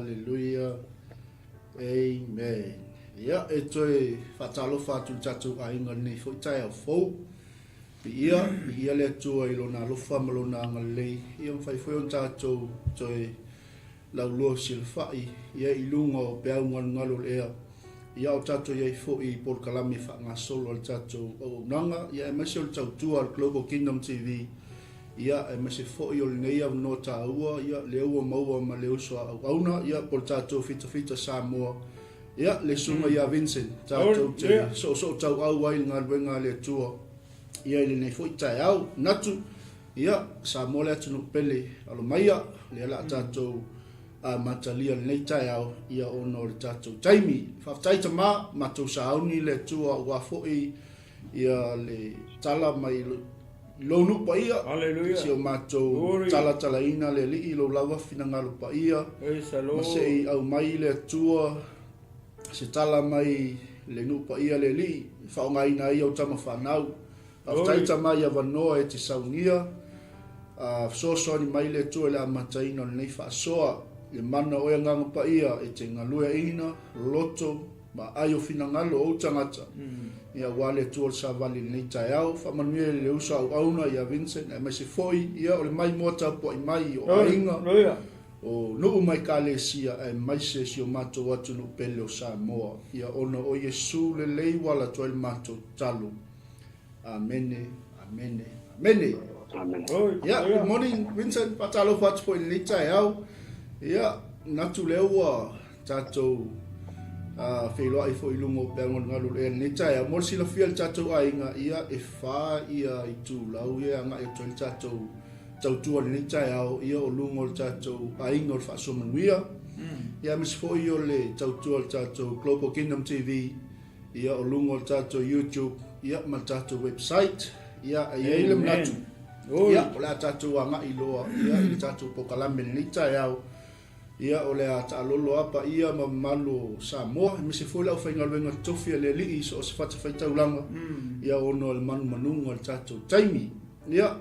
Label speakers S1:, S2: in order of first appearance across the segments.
S1: Hallelujah. Amen. Ia, e toe faatalofa atu i le tatou aiga i lenei foi taeao fou. Viia, viia le Atua i Lona alofa ma Lona agalelei, ia mafai foi ona tatou toe laulua fesilafai ia i luga o peau galugalu o le ea, ia o tatou i ai foi i polokalame faagasolo a le tatou auaunaga, ia aemaise o le tautua a le Global Kingdom TV, ia aemaise foi o lenei avanoa taua, ia lea ua maua ma le uso a auauna, ia po o le tatou Fitafita Samoa, ia le susuga ia Vincent, tatou te soosootauau ai i le galuega a le Atua, ia i lenei foi taeao. Manatu, Ia, Samoa le atunuu pele, alo maia, lea o le a tatou amatalia lenei taeao, ia ona o le tatou taimi. Faafetai tama, matou sauni le Atua aua foi ia le tala mai lou nuu paia.
S2: Hallelujah.
S1: Si o matou
S2: Glory.
S1: talatalaina le Alii i lou lava finagalo paia.
S2: Praise the
S1: Ma
S2: Lord.
S1: se i aumai le Atua se tala mai le nuu paia le Alii, e faaaogaina ai au tama fanau. Faafetai tama i avanoa e te saunia, a fesoasoani mai le Atua i le amataina o lenei faasoa, le mana o oe Agaga Paia e te galueaina loto ma aai o finagalo o ou tagata, ia aua le Atua o le savali i lenei taeao. Faamanuia i le uso auauna ia Vincent aemaise foi ia o le maimoa tapuai mai o aiga, o nuu ma ekalesia aemaise si o matou atunuu pele o Samoa, ia ona o Iesu lelei ua ala atu ai le matou tatalo. Amene, amene, amene.
S3: Amen.
S1: Yeah, good morning Vincent, faatalofa atu foi i lenei taeao. Ia, manatu lea ua tatou feiloai foi i luga o peagogalu o le ea lenei taeao. Mo le silafia i le tatou aiga, ia e fa ia itulau ia e agai atu ai le tatou tautua i lenei taeao, ia o luga o le tatou aiga o le faasoa manuia. Ia aemaise foi o le tautua o le tatou Global Kingdom TV, Ia, o luga o le tatou YouTube, ia, ma le tatou website. Ia, e i ai le manatu, ia, o le a tatou agai loa, ia, i le tatou polokalame i lenei taeao. Ia, o le a taalolo lava paia ma mamalu o Samoa, aemaise foi le aufaigaluega totofi a le Alii i so o se fatafaitaulaga, ia, ona o le manumanuga o le tatou taimi. Ia,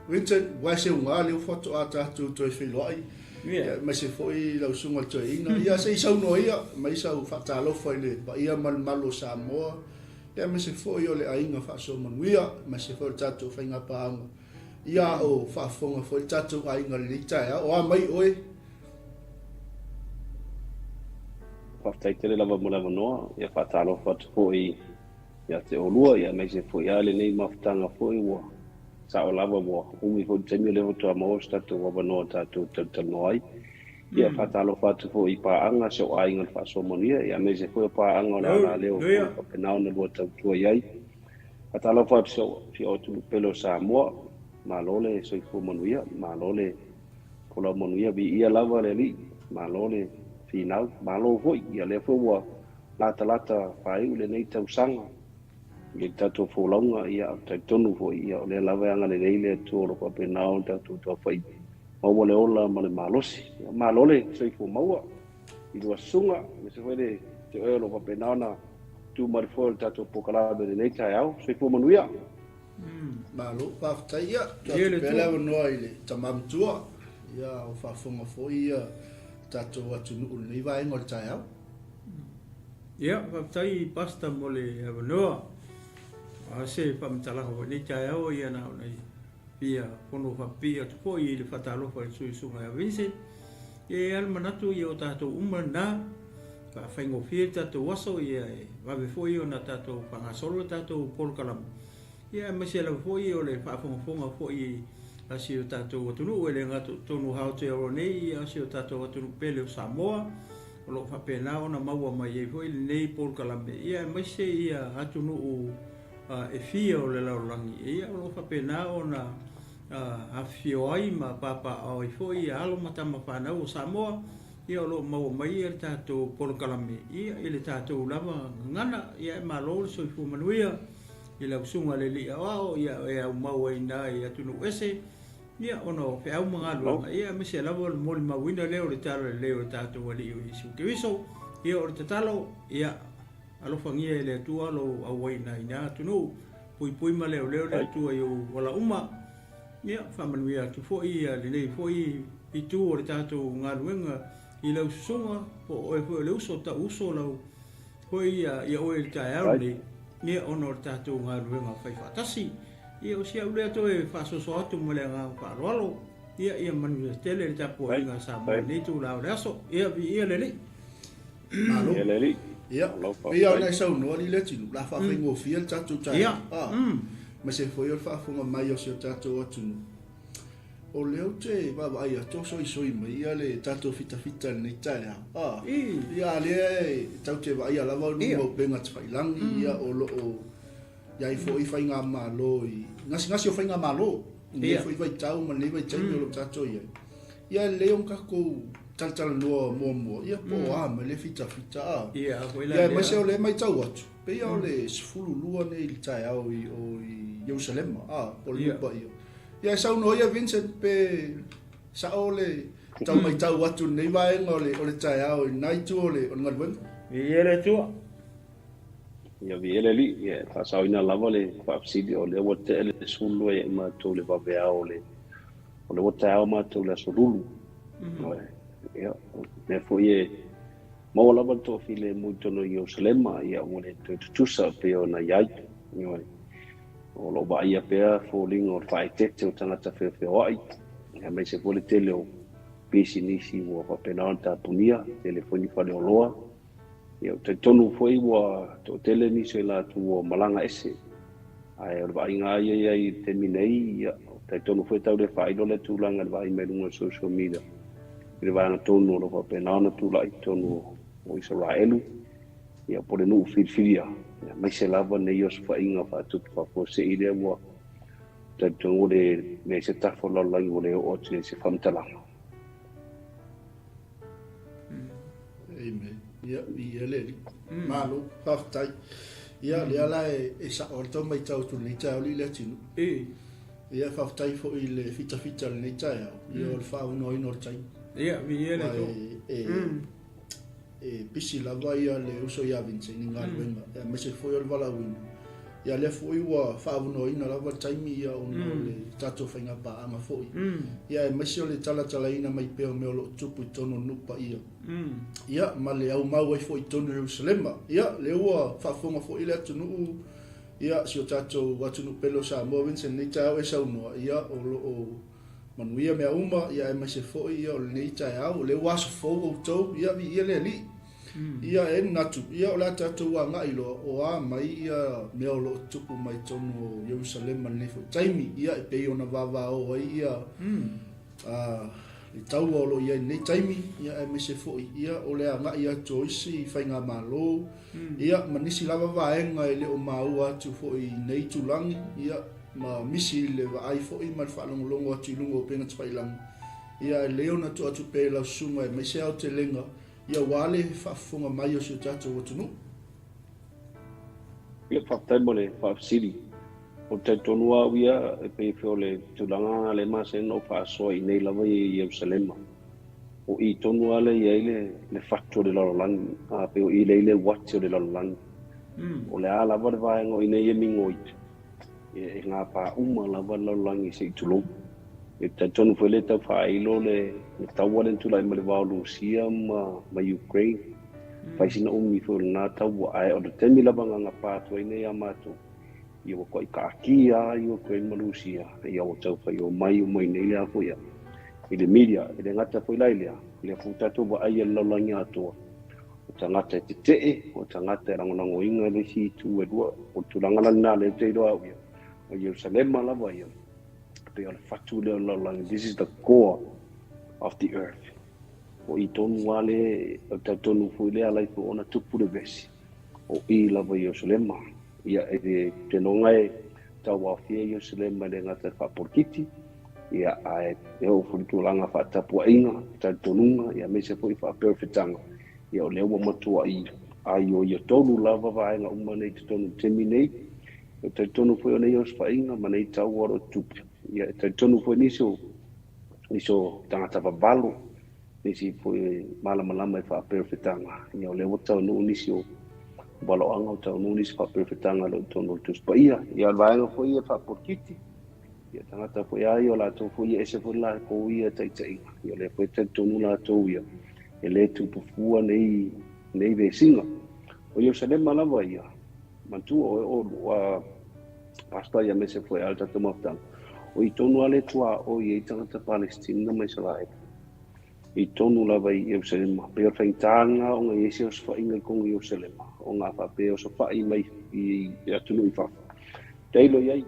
S1: Vincent, ua e seuga lea faatoa tatou toe feiloai,
S2: Yeah.
S1: aemaise foi lau susuga i le toeaina. Ia, se i saunoa ia, aumai sau faatalofa i le paia ma le mamalu o Samoa, ia, aemaise foi o le aiga faasoa manuia, aemaise foi o le tatou faigapaaga. Ia, a o faafofoga foi le tatou aiga i lenei taeao. O a mai oe?
S3: Faafetai tele lava mo le avanoa. Ia faatalofa atu foi ia te oulua, ia aemaise foi lava lenei mafutaga foi ua sao lava ua umi foi le taimi o lea faatoa maua se tatou avanoa tatou te talatalanoa ai. Ia faatalofa atu foi i paaga si ou aiga o le Faasoa Manuia, ia aemaise foi o paaga o le alaleo o lo o faapena ona lua tautua i ai. Faatalofa atu si ou atunuu pele o Samoa, malo le soifua manuia, malo le folau manuia, viia lava le Alii, malo le finau, malo foi, ia lea foi ua latalata faaiu lenei tausaga i le tatou folauga, ia, ou te talitonu foi, ia, o lea lava e agalelei le Atua o lo o faapena ona tatou taufai maua le ola ma le malosi. Ia, malo le soifua maua i lua susuga, aemaise foi le te oe o lo o faapena ona tu mai le foe o le tatou polokalame i lenei taeao. Soifua manuia.
S1: Malo, faafetai. Ia, tuu atu pea le avanoa i le tama matua, ia, o faafofoga foi ia tatou atunuu i lenei vaega o le taeao.
S2: Ia, faafetai Pastor mo le avanoa. A se faamatalaga foi lenei taeao ia na ona fia fono faapipii atu foi i le faatalofa i le sui usufono ia Vincent. Ia e i ai le manatu ia o tatou uma lena, faafaigofie le tatou aso ia e vave foi ona tatou faagasolo le tatou polokalame. Ia aemaise lava foi o le faafogafoga foi a si o tatou atunuu e le gata i totonu o Aotearoa nei, a o si o tatou atunuu pele o Samoa, o lo o faapena ona maua mai ai foi lenei polokalame, ia aemaise ia atunuu e fia o le lalolagi, ia o lo o faapena ona afifio ai ma papaaao ai foi ia alo ma tama fanau o Samoa, ia o lo o maua mai le tatou polokalame ia i le tatou lava gagana, ia e malo le soifua manuia. I lau susuga i le Alii Aoao, ia e aumau ai ina i atunuu ese, ia ona o feau ma galuega, ia aemaise lava o le molimauina lea o le talalelei o le tatou Alii o Iesu Keriso. Ia o le tatalo, ia alofagia e le Atua lou auaiina i na atunuu, puipui ma leoleo le Atua i ou ala uma, ia faamanuia atu foi ia lenei foi itu o le tatou galuega. i lau susuga po o oe foi o le uso tau uso lau foi ia ia oe i le taeao lenei ia ona o le tatou galuega fai faatasi. Ia o si au lea toe faasoasoa atu ma le agaga faaaloalo. Ia ia manuia tele le tapuaiga a Samoa i lenei itula o le aso. Ia viia le Alii.
S1: Malo. Ia le Alii. Ia, pei lava ona e saunoa alii Leatinuu, o le a faafaigofie le tatou taeao. Aemaise foi o le faafofoga mai o si o tatou atunuu. O lea ou te vaavaai atu o soisoi mai ia le tatou fitafita i lenei taeao. A, ia a lea e tatou te vaaia lava o luga o upega tafailagi, ia o lo o i ai foi faigamalo i gasegase o faigamalo i lenei foi vaitau ma lenei vaitaimi o lo o tatou i ai. Ia e lelei ona tatou talatalanoa muamua, ia po o a mai le fitafita a. Ia, aemaise o lea e matau atu, pei o le 12 nei i le taeao i o i Ierusalema, a, po o le nuu paia. Ia e saunoa ia Vincent pe sao le tau matau atu i lenei vaega o le, o le taeao i lena itu o le, o le galuega.
S2: Viia le Atua.
S3: Ia viia le Alii, ia e faasaoina lava le faafesili o lea ua tea le 12 ia i matou i le vaveao o le o lea ua taeao matou i le aso Lulu. Ia, o le mea foi e maua lava le toafilemu i totonu o Ierusalema, ia ua le toe tutusa pei ona i ai. Ioe. O lo o vaaia pea foliga o le faaeteete o tagata feofeoai, aemaise foi le tele o pisinisi ua faapena ona tapunia, tele foi ni faleoloa. Ia, ou te talitonu foi ua toatele nisi o i latou ua malaga ese, ae o le vaaiga lava ia i ai i le taimi nei, ia, ou te talitonu foi e tau le faailo lea tulaga i le vaai mai luga o le social media i le vaega tonu o lo o faapena ona tulai i totonu o Isaraelu, ia, po o le nuu filifilia, aemaise lava nei osofaiga faatupu faafuasei lea ua talitonu ua leai se tafa o le lalolagi ua le oo atu i ai se faamatalaga.
S1: Amen. Ia, viia le Alii. Malo, faafetai. Ia, lea la e, e sao le tau matau atu i lenei taeao alii Leatinuu. Ia, faafetai foi i le fitafita i lenei taeao, ia o le faaaunoaina o le taimi.
S2: Ia, viia le Atua.
S1: E, e pisi lava ia le uso ia Vincent i galuega, aemaise foi o le valaauina. Ia lea foi ua faaavanoaina lava le taimi ia ona o le tatou faigapaaga foi. Ia aemaise o le talatalaina mai pea o mea o lo o tupu i totonu o le nuu paia. Ia ma le aumau ai foi i totonu o Ierusalema. Ia lea ua faafofoga foi le atunuu, ia si o tatou atunuu pele o Samoa Vincent lenei taeao e saunoa, ia o lo o manuia mea uma, ia aemaise foi ia o lenei taeao, o lea ua aso fou outou, ia viia le Alii. Ia e manatu, ia o le a tatou agai loa, o a mai ia mea o lo o tupu mai totonu o Ierusalema i lenei foi taimi, ia e pei ona vavao ai ia le taua o lo o i ai i lenei taimi, ia aemaise foi ia o le agai atu o isi faigamalo, ia ma nisi lava vaega e le o maua atu foi i nei itulagi, ia ma misi i le vaai foi ma le faalogologo atu i luga o upega tafailagi, ia e lelei ona tuu atu pea i lau susuga aemaise aotelega Ia aua le faafofoga mai o si o tatou atunuu.
S3: Ia, faafetai mo le faafesili. Ou te talitonu lava au ia, e pei foi o le tulaga lea e masani ona ou faasoa i inei lava i Ierusalema. O i tonu lava lea e i ai le, le fatu o le lalolagi, a pei o i lea e i ai le uati o le lalolagi. O le a lava le vaega o i inei e migoi, E gapa uma lava le lalolagi se i tulou. E talitonu foi lea e tau faailo le taua lea na tulai mai le va o Rusia ma, ma Ukraine. Fai sina umi foi o lena taua, ae o le taimi lava na gapa atu ai nei ia matou, ia ua toai kaatia lava Ukraine ma Rusia, ia ua tau fai omai uma i nei le a foi ia, i le media. E le gata foi la i lea, o lea foi ua tatou vaaia le lalolagi atoa, o tagata e tetee, o tagata e lagolagoina le isi itu e lua. O le tulaga la lena lea ou te iloa au ia, o Ierusalema lava ia, pei o le fatu lea o le lalolagi, this is the core of the earth. O i tonu lava le, o le talitonu foi lea ala ai foi ona tupu le vesi, o i lava Ierusalema. Ia, e te iloga e tauaofia Ierusalema e le gata i le faapolokiki, ia, ae e oo foi i le tulaga faatapuaiga, talitonuga, ia, aemaise foi faaperofetaga, ia, o lea ua matuai aioio tonu lava vaega uma nei i totonu i le taimi nei. E talitonu foi o nei osofaiga ma nei taua o lo o tutupu, ia, e talitonu foi nisi o, nisi o tagata vavalo, nisi foi e malamalama i faaperofetaga, ia, o lea ua taunuu nisi o valoaga, ua taunuu nisi faaperofetaga o lo o i totonu o le Tusi Paia. Ia, o le vaega foi ia faapolokiki, Ia tagata foi a ia o latou foi ia ese foi latou ia taitaiga. Ia o lea foi e talitonu latou ia. E lē tupu fua nei nei vesiga. O Ierusalema lava ia, manatua oe o Pastor ia aemaise foi a le tatou mafutaga, o i tonu lava le tuaoi ai tagata Palestina ma Isaraelu, i tonu lava i Ierusalema. Pei o le faigata lena ona i ai se osofaiga i totonu o Ierusalema, ona a faapea e osofai mai i atunuu i fafo, tailo i ai,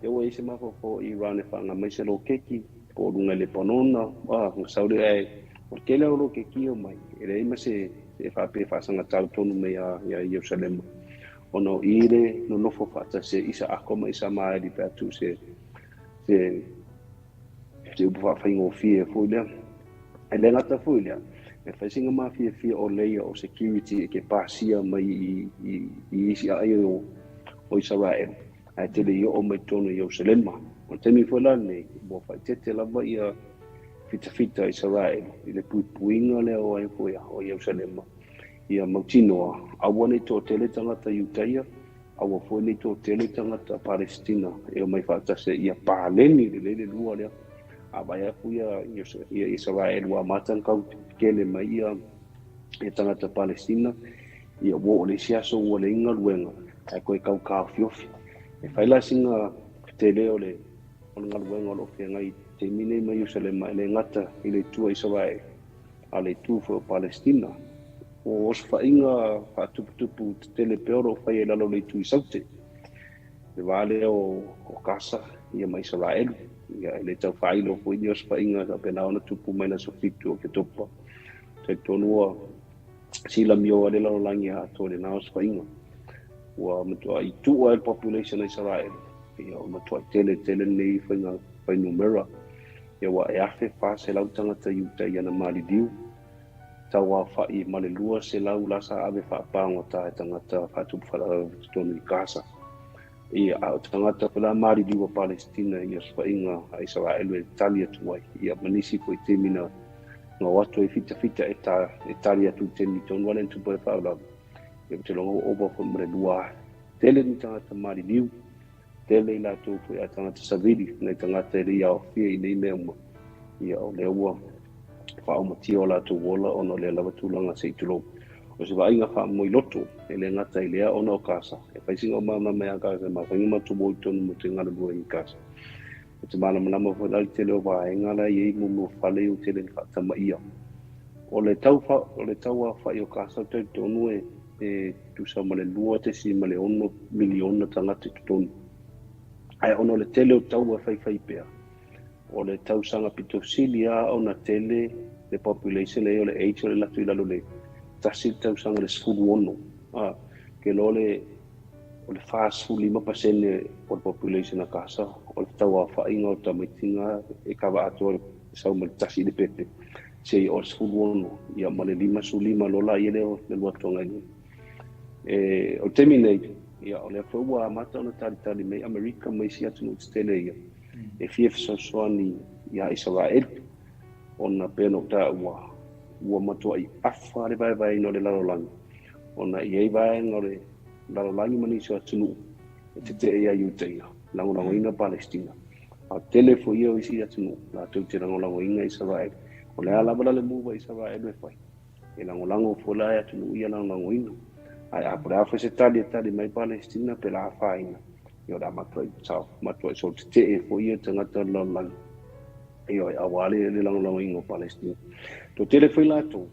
S3: Lea ua i ai se mafaufau o Iran e faaga mai se loketi po o luga i Lepanona, ona sau lea ae o le tele o loketi e omai, e leai ma se e faapea e faasagatau tonu mai ia Ierusalema, ona o i le nonofo faatasi ai Isaako ma Isamaeli pe a tuu se se se upu faafaigofie foi lea. E le gata foi lea, e fai sina mafiafia o layer o security e ke pasia mai i isi aai o Isaraelu, ae te le i oo mai totonu i Ierusalema. O le taimi foi la lenei, ua faaeteete lava ia fitafita a Isaraelu i le puipuiga lea o ai foi o Ierusalema, ia mautinoa, aua ne i toatele tagata Iutaia, aua foi ne i toatele tagata Palesitina e omai faatasi ai, ia paleni lelei le lua lea. A vaai atu ia Isaraelu ua amata ona tau tele mai ia tagata Palesitina, ia ua oo i le isi aso ua leai ni galuega, ae toe tau taofiofi. E fai la sina tele o le galuega o lo o feagai i taimi nei ma Ierusalema, e le gata i le itu a Isaraelu, a o le itu foi o Palesitina. O osofaiga faatuputupu tetele pea o lo o faia i lalo o le itu i Saute, le va lea o Kasa ia ma Isaraelu. Ia, e le tau faailo foi ni osofaiga faapena ona tupu mai le aso 7 o Oketopa. Talitonu ua silamio ai le lalolagi atoa i lena osofaiga. Ua matuai tuua ai le population a Isaraelu, ia ua matuai tele tele lenei faiga fuainumera. Ia ua e 1,400 tagata Iutaia na maliliu, tauaofai ma le 200 la sa ave faapagota e tagata faatupu faalavelave i totonu i Gaza. Ia, a o tagata foi la maliliu a Palesitina i osofaiga a Isaraelu e tali atu ai, ia ma nisi foi taimi na o atu ai fitafita e, ta, e tali atu i taimi tonu lea na tupu ai le faalavelave. Ia, ou te iloa ua ova foi ma le 2,000. Tele ni tagata maliliu, tele i latou foi a tagata savili, nai tagata e le i aofia i nei mea uma. Ia, o lea ua faaumatia o latou ola ona o lea lava tulaga se i tulou. O se vaaiga faamoemoe e le gata i lea ona o Kasa, e fai sina o malamalama ia Kasa, e mafai ona matou o i totonu mo te galulue i Kasa. O te malamalama foi la i le tele o vaega la e i ai mo mea o fale ia ua tele ina faatamaia. O le tau, o le tauaofai o Kasa ou te talitonu e, e tusa ma le 2.6 miliona tagata i totonu. Ae ona o le tele o taua e faifai pea, o le tausaga pito sili lava ona tele le population lea o le age o le alu atu i lalo le 1 le tausaga le 16. A, ke loa le o le 45% o le population a Kasa, o le tauaofaiga o tamaiti e kava atoa le sau mai le 1 i le pepe seia oo i le 16, ia ma le 55 loa la ia lea o le alu atu agai i luga. E, o le taimi nei, ia, o lea foi ua amata ona talitali mai Amerika ma isi atunuu tetele ia, e fia fesoasoani iā Isaraelu, ona pei ona ou taua, ua matuai afa le vaevaeina o le lalolagi, ona e i ai vaega o le lalolagi ma nisi o atunuu e tetee iā Iutaia, lagolagoina Palesitina. A o le tele foi ia o isi atunuu latou te lagolagoina Isaraelu. O le a lava la le move a Isaraelu e fai, e lagolago foi la e atunuu ia lagolagoina. Ae a po o le a foi se tali e tali mai Palesitina pe la afaina, ia o le a matuai sao, matuai solotetee foi ia tagata o le lalolagi. Ioe, aua le lagolagoina o Palesitina. Toatele foi latou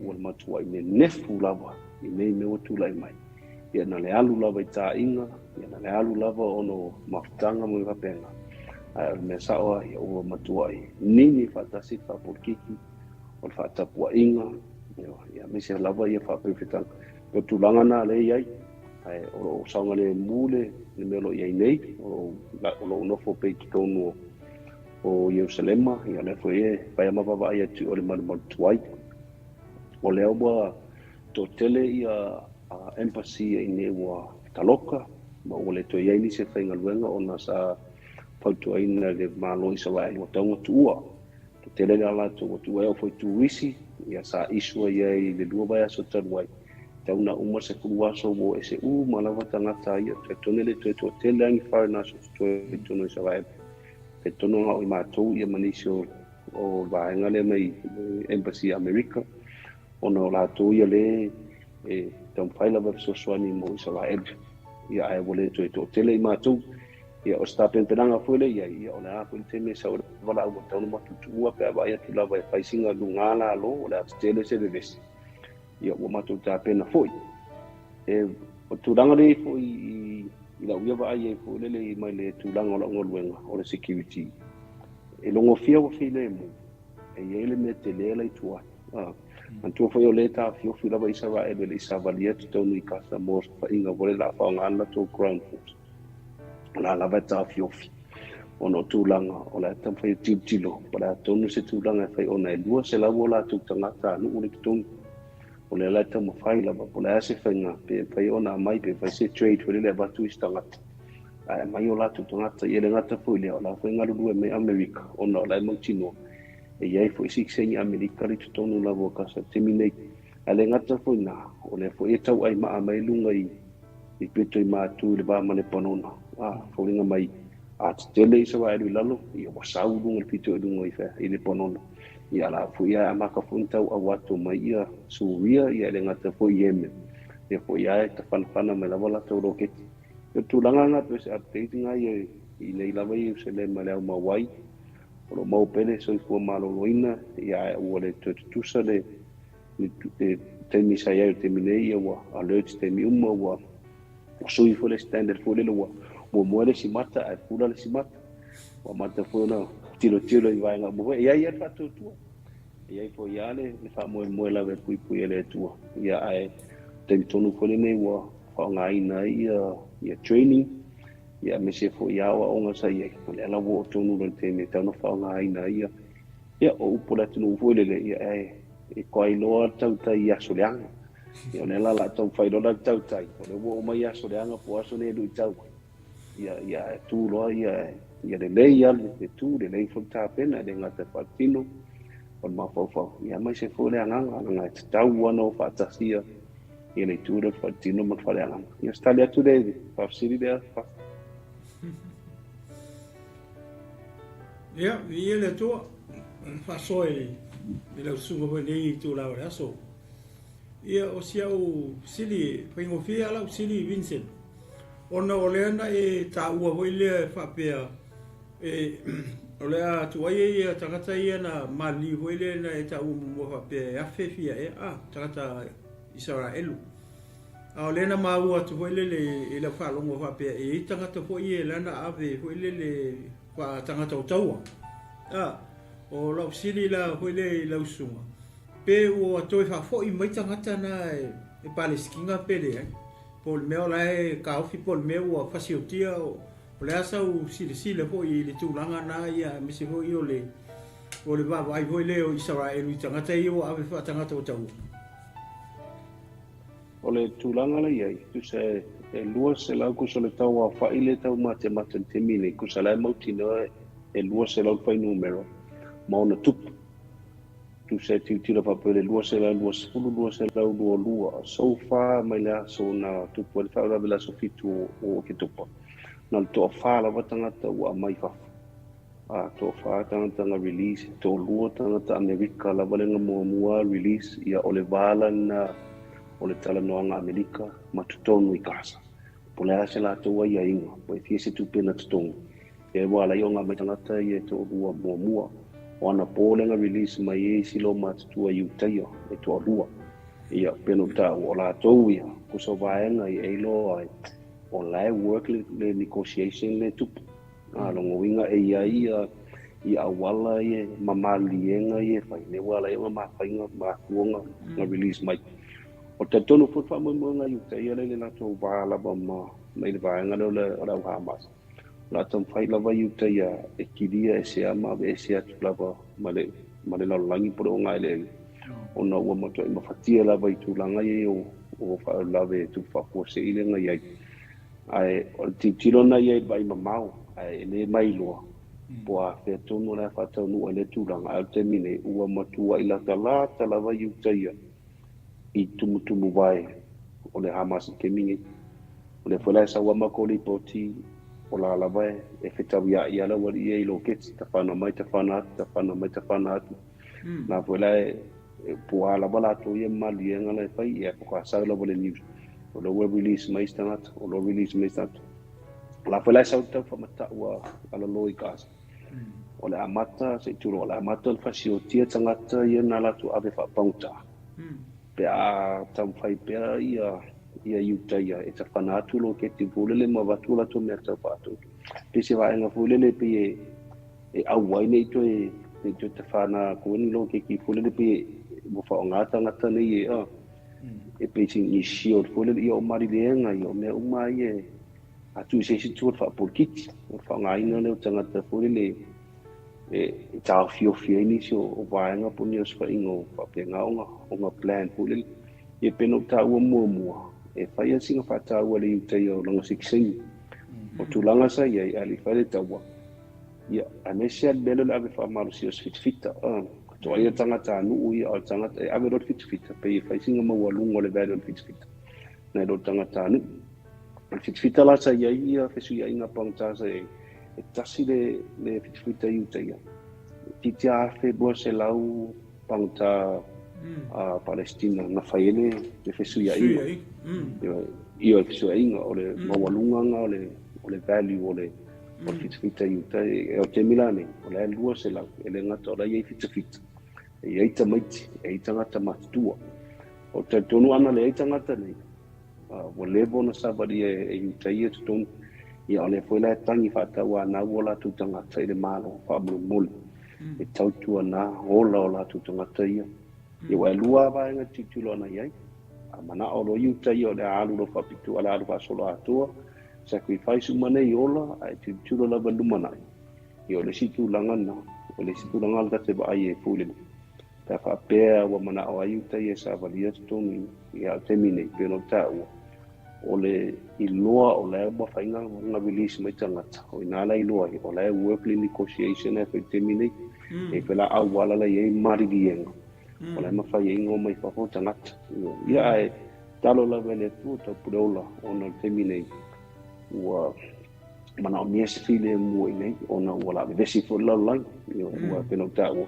S3: ua matuai nenefu lava i nei mea ua tulai mai. Ia na le alu lava i taaiga, ia na le alu lava ona o mafutaga ma mea faapena. Ae o le mea sao lava, ia ua matuai nini faatasi le faapolokiki, o le faatapuaiga, ia aemaise lava ia faapeufetaga. O tulaga na lea e i ai, ae o lo o saogalemu le mea o lo o i ai nei, o lo o nofo pea i totonu o Ierusalema, ia o lea foi e fai lava ma vaavaai atu o le malumalu tuai. O lea ua toatele ia embassy i inei ua taloka, ma ua le toe i ai nisi e faigaluega ona sa fautuaina e le Malo o Isaraelu ua tatau ona tuua. Toatele la latou ua tuua e oo foi i turisi, ia sa issue i ai i le 2 vaiaso talu ai, tau na uma le 10 aso ua o ese uma lava tagata ia, talitonu e le toe toatele lava ni foreigners o totoe i totonu o Isaraelu. Talitonu na o i matou ia ma nisi o le vaega lea mai Embassy a Amerika. Ona o latou ia lea e taumafai lava e fesoasoani mo Isaraelu. Ia ae ua le toe toatele i matou. Ia o se tapenapenaga foi lea i ai, ia o le a foi le taimi e sau ai le valaau ua tatau ona matou tuua pe a vaai atu lava e fai sina luga lalo o le a tetele se vevesi. Ia ua matou tapena foi. E o tulaga lea foi i i lau ia vaai ai foi lele mai le tulaga o lau galuega o le security. E logofia ua filemu, e i ai le mea tele la i tua atu. Manatua foi o lea e taofiofi lava Isaraelu e le i savalia totonu i Kasa mo faiga foi lea o le a faaaoga le latou ground force. O la lava e taofiofi ona o tulaga o la e taumafai e tilotilo po o le a tonu se tulaga e fai ona e 200 o latou tagatanuu lea i totonu. O lea la e taumafai lava po o le a se faiga pe mafai ona aumai pe fai se trade foi lele e avatu isi tagata ae aumai o latou tagata. Ia e le gata foi i lea, o la foi e galulue mai Amerika ona o la e mautinoa e i ai foi sitiseni Amerika i totonu lava o Kasa i le taimi nei. Ae le gata foi i ina, o lea foi e tauai maa mai luga i i pito i Matu i le va ma Lepanona. A, foliga mai a tetele Isaraelu i lalo, ia ua sau luga i le pito i luga i fea, i Lepanona. Ia a la foi a amata foi ona tauau atu mai ia Suria, ia e le gata foi i Yemen. Ia foi a e tafanafana mai lava latou loketi. O le tulaga lena pei o se update lena ia i nei lava Ierusalema i le aumau ai. O lo o maua pea le soifua maloloina, ia ae ua le toe tutusa le le taimi sa i ai i le taimi nei, ia ua alert taimi uma, ua sui foi le standard foi lele, ua muamua le isi mata ae pula le isi mata. Ua amata foi ona tilotilo i vaega uma foi. E i ai lava le faatuatua, e i ai foi lava le faamoemoe lava e puipui e le Atua. Ia ae taimi tonu foi lenei ua faaaogaina ai ia training, ia aemaise foi ia aoaoga sa i ai, o lea la ua oo tonu loa i le taimi e tatau ona faaaogaina ai ia, ia o upu a le atunuu foi lele, ia e, e toai loa le tautai i aso leaga. Ia o lea la o le a taumafai loa la le tautai, o lea ua oo mai aso leaga po o aso nei e luitau ai, ia, ia e tu loa ia, ia lelei lava le tu, lelei foi le tapena, e le gata i le faatino o le mafaufau, ia aemaise foi le agaga, leaga e tatau lava ona o faatasi ia ia le itu lea o le faatino ma le faaleagaga. Ia o se tali atu lea i le faafesili lea, Pastor.
S2: Ia, viia le Atua, o le faasoa i lau susuga foi i lenei itula o le aso. Ia, o si au fesili, e faigofie lava lau fesili Vincent, ona o lea na e taua foi lea e faapea, e, o le a tuai ia tagata ia na maliliu foi lea na e taua muamua faapea e afe fia ea, a, tagata Isaraelu. A o lea na maua atu foi lele i lau faalogo faapea e i ai tagata foi ia la na ave foi lele faatagata o taua. A, o lau fesili la foi lea i lau susuga, pe ua toe faafoi mai tagata na e Palesitina pe leai? Po o le mea o la e taofi po o le mea ua fasiotia, o le a sau silasila foi i le tulaga na ia aemaise foi o le o le vaavaai foi lea o Isaraelu i tagata ia ua ave faatagata o taua?
S3: O le tulaga la i ai, tusa e 200 kusa o le tauaofai lea e taumatemate i le taimi nei, kusa la e mautinoa e 200 le fuainumera ma ona tupu. Tusa e tilotilo faapea i le 220, 222, so far mai le aso na tupu ai le faalavelave i le aso 7 o Oketopa, na o le toafa lava tagata ua aumai i fafo. A toafa tagata na release, toalua tagata Amerika lava lea na muamua release, ia o le va la lena o le talanoaga Amerika ma totonu i Gaza. Po o le a se latou aiaiga, po e fia se tupe na totogi, ia ua ala ai ona aumai tagata ia e toalua muamua. O anapo lea na release mai ai isi lomatutua i Utaia e toalua. Ia, pei ona ou taua, o latou ia, kusa o vaega ia e iloa ai, o la e work le negotiation lea e tupu. A lona uiga e i ai ia i auala ia ma maliega ia e fai, lea ua ala ai ona mafai mafua ona release mai. O le talitonu foi le faamoemoega i uta ia lea i le latou va lava ma i le vaega lea o le au Hamas. O le a taumafai lava i uta ia e kilia e sea ma aveese atu lava ma le ma le lalolagi po o le ogaeleele ona ua matuai mafatia lava i tulaga ia o faalavelave e tupu faafuasei lea na i ai. Ae o le tilotilo lena i ai i le vaai mamao, ae e le mailoa po o afea tonu o le a faataunuu ai lea tulaga. Ae o le taimi nei, ua matuai latalata lava i uta ia i tumutumuvae o le Hamas i le taimi nei. O lea foi la e sau lava matou lipoti, o la lava e fetauia'i lava le aualii ia i loketi, tafana mai, tafana atu, tafana mai, tafana atu. La foi la e Po o a lava latou ia maliega la e fai, ia faatoa sau lava le news, o lea ua release mai isi tagata, o lea ua release mai isi tagata. O la foi la e sau le tau faamatau a lalo i Gaza. O le amata, se i tulou, o le amata ona fasiotia tagata ia na latou ave faapagota, pe a taumafai pea ia ia Iutaia e tafana atu loketi foi lele ma avatu o latou mea tau faatoto. Pei se vaega foi lele pei e e ʻau ai nei toe nei toe tafana atu ai ni loketi foi lele pei ua faaaoga tagata nei e a e pei sina shield foi lele ia o malileaga ia o mea uma ia e atu i se isi itu o le faapolokiki o le faaaogaina lea o tagata foi lele e taofiofi ai nisi o vaega po o ni osofaiga o faapena ona plan foi lele. Ia pei ona ou taua muamua, e fai lava sina faataua i le Iutaia o lana sikiseini. O tulaga sa i ai, a le i fai le taua, ia, aemaise lava le mea lea o le ave faamalosia o se fitafita. Toaia tagatanuu ia, o le tagata e ave loa le fitafita, pei e fai sina maualuga o le value o le fitafita nai lo le tagatanuu. O le fitafita la sa i ai ia fesuiaiga pagota sa i ai, e tasi le fitafita i Iutaia, toeitiiti 1200 pagota a Palestina na fai ai le fesuiaiga. Ioe, le fesuiaiga o le maualuga lena o le value o le fitafita i uta. E o taimi la nei, o la e 200, e le gata o la e i ai fitafita, e i ai tamaiti, e i ai tagata matutua. O le talitonu ana leai tagata nei, Ua leva ona savalia e Iutaia totonu, ia o lea foi la e tagi faatauanau o latou tagata i le Malo faamolemole e tautuana ola o latou tagata ia. Ia ua e lua lava vaega e tilotilo ana i ai. A manao loa Iutaia o le a alu loa faapitoa, o le a alu faasoloatoa, sacrifice uma nei ola ae tilotilo lava i le lumanai. Ia o le isi tulaga lena, o le isi tulaga lena ta te vaai ai foi i le Pe a faapea ua manao ai uta ia e savalia totonu i a o taimi nei, pei ona ou taua, o le iloa o la e ua mafai ona release mai tagata, o i ina la e iloa ai, o la e work le negotiation e fai i le taimi nei. E i ai la auala la e i ai maliliega, o la e mafai ai ona omai fafo tagata. Ia ae tatalo lava i le Atua taupuleola ona o le taimi nei, ua manaomia se filemu i inei ona ua la vevesi foi le lalolagi. Ua pei ona ou taua,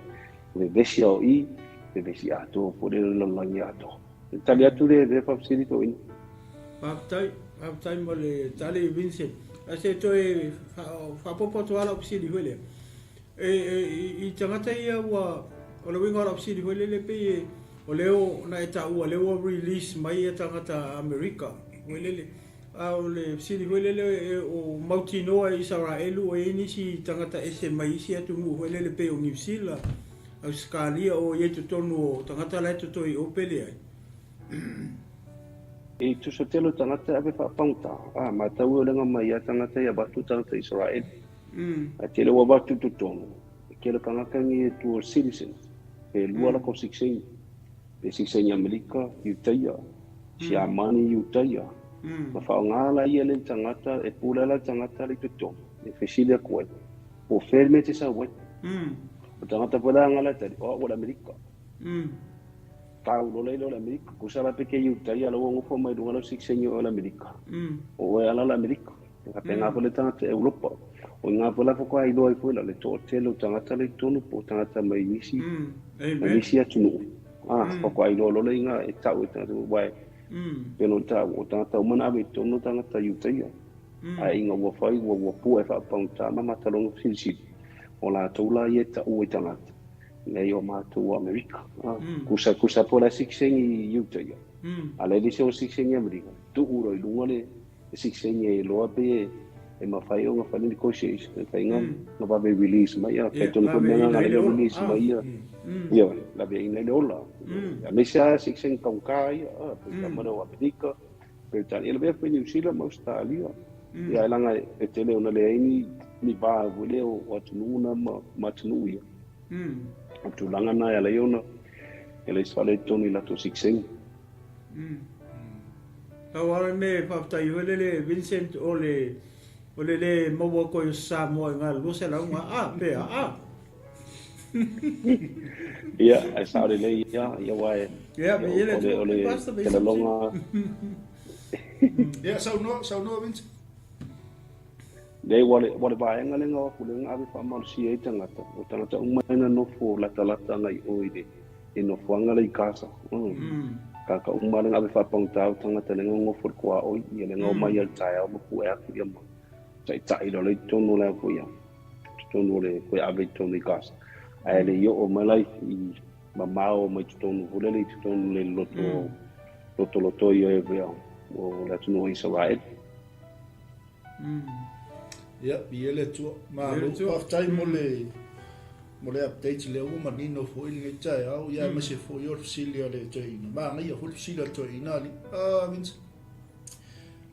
S3: vevesi a o i, vevesi atoa foi le lalolagi atoa. E tali atu le lea faafesili toeaina.
S2: Faafetai, faafetai mo le tali Vincent. Ae se toe faaopoopo atu lava lau fesili foi lea. E, e, i tagata ia ua, o le uiga o lau fesili foi lele pei e, o lea na e taua lea ua release mai ia tagata Amerika foi lele. A o le fesili foi lele, o mautinoa e Isaraelu o i ai nisi tagata ese mai isi atunuu foi lele pei o Niu Sila, Ausetalia o i ai totonu o tagata la e totoe i o pe leai?
S3: I tusa tele o tagata e ave faapagota, a matau e ulega mai ia tagata ia avatu tagata Isaraelu. Ae tele ua avatu i totonu, e tele tagata nei e dual citizens, pe lua latou sikiseini. Pe sikiseini Amerika, Iutaia, Siamani, Iutaia. Ma faaaoga la ia le tagata, e pule la le tagata le i totonu, e fesili atu ai, po o fea le mea e te sau ai. O tagata foi la nga la tali, o au o le Amerika. Tau loa lea o le Amerika. Tusa la pe ke Iutaia la ua nofo mai luga lau sikiseini o le Amerika. O oe ala le Amerika. E faapena foi le tagata Europa. O i ina foi la faatoa iloa ai foi la le toatele o tagata la i totonu po o tagata mai nisi, mai nisi atunuu. Ah, faatoa iloa loa lea i ina e tau e tagata aua e pei ona taua, o tagata uma na ave i totonu o tagata Iutaia. Ae ina ua fai ua ua pua e faapagota ma mataloga silisili, o latou la ia e taua i tagata, leai o matou o Amerika. Ah, tusa tusa po o le a sikiseini Iutaia, a leai nisi o sikiseini Amerika, tuu loa i luga le e sikiseini ai loa pe e mafai ona fai le negotiation, e mafai ona vave release mai ia, talitonu foi mea na le release mai ia, ia laveaiina ai le ola. Aemaise lava sikiseini taugata ia, pe tama o Amerika, Peretania, lavea foi Niu Sila ma Ausetalia. Ia ae leaga e tele ona leai ni va foi lea o atunuu na ma atunuu ia. O tulaga na e ala ai ona e leai se faaletonu i latou sikiseini.
S2: Pau lava le mea e faafetai foi lele Vincent o le o le le maua koe o Samoa i ngā 200 ngā a pea a.
S3: Ia, e sao lelei ia, ia aua e
S2: Ia, me ia le
S3: o le telologa.
S1: Ia, saunoa, saunoa Vincent.
S3: Leai, ua le, ua le vaega lea na o atu lea na ave faamalosia ai tagata, o tagata uma ia na nofo latalata agai i o i le, i nofoaga lea i Gaza. Tagata uma lava lea na ave faapagota o tagata lea na nonofo i le tuaoi, ia lea na omai lava i le taeao ma pue atu ia ma taitai loa lea i totonu o le a foi a, totonu o le toe ave i totonu i Gaza. Ae le i oo mai la i mamao mai totonu foi lele i totonu le loto lotolotoi o o le atunuu o Isaraelu.
S1: Ia, viia le Atua. Malo, faafetai mo le mo le update lea ua manino foi lenei taeao, ia aemaise foi o le fesili a le toeaina. Manaia foi le fesili a le toeaina alii. Ah, Vince.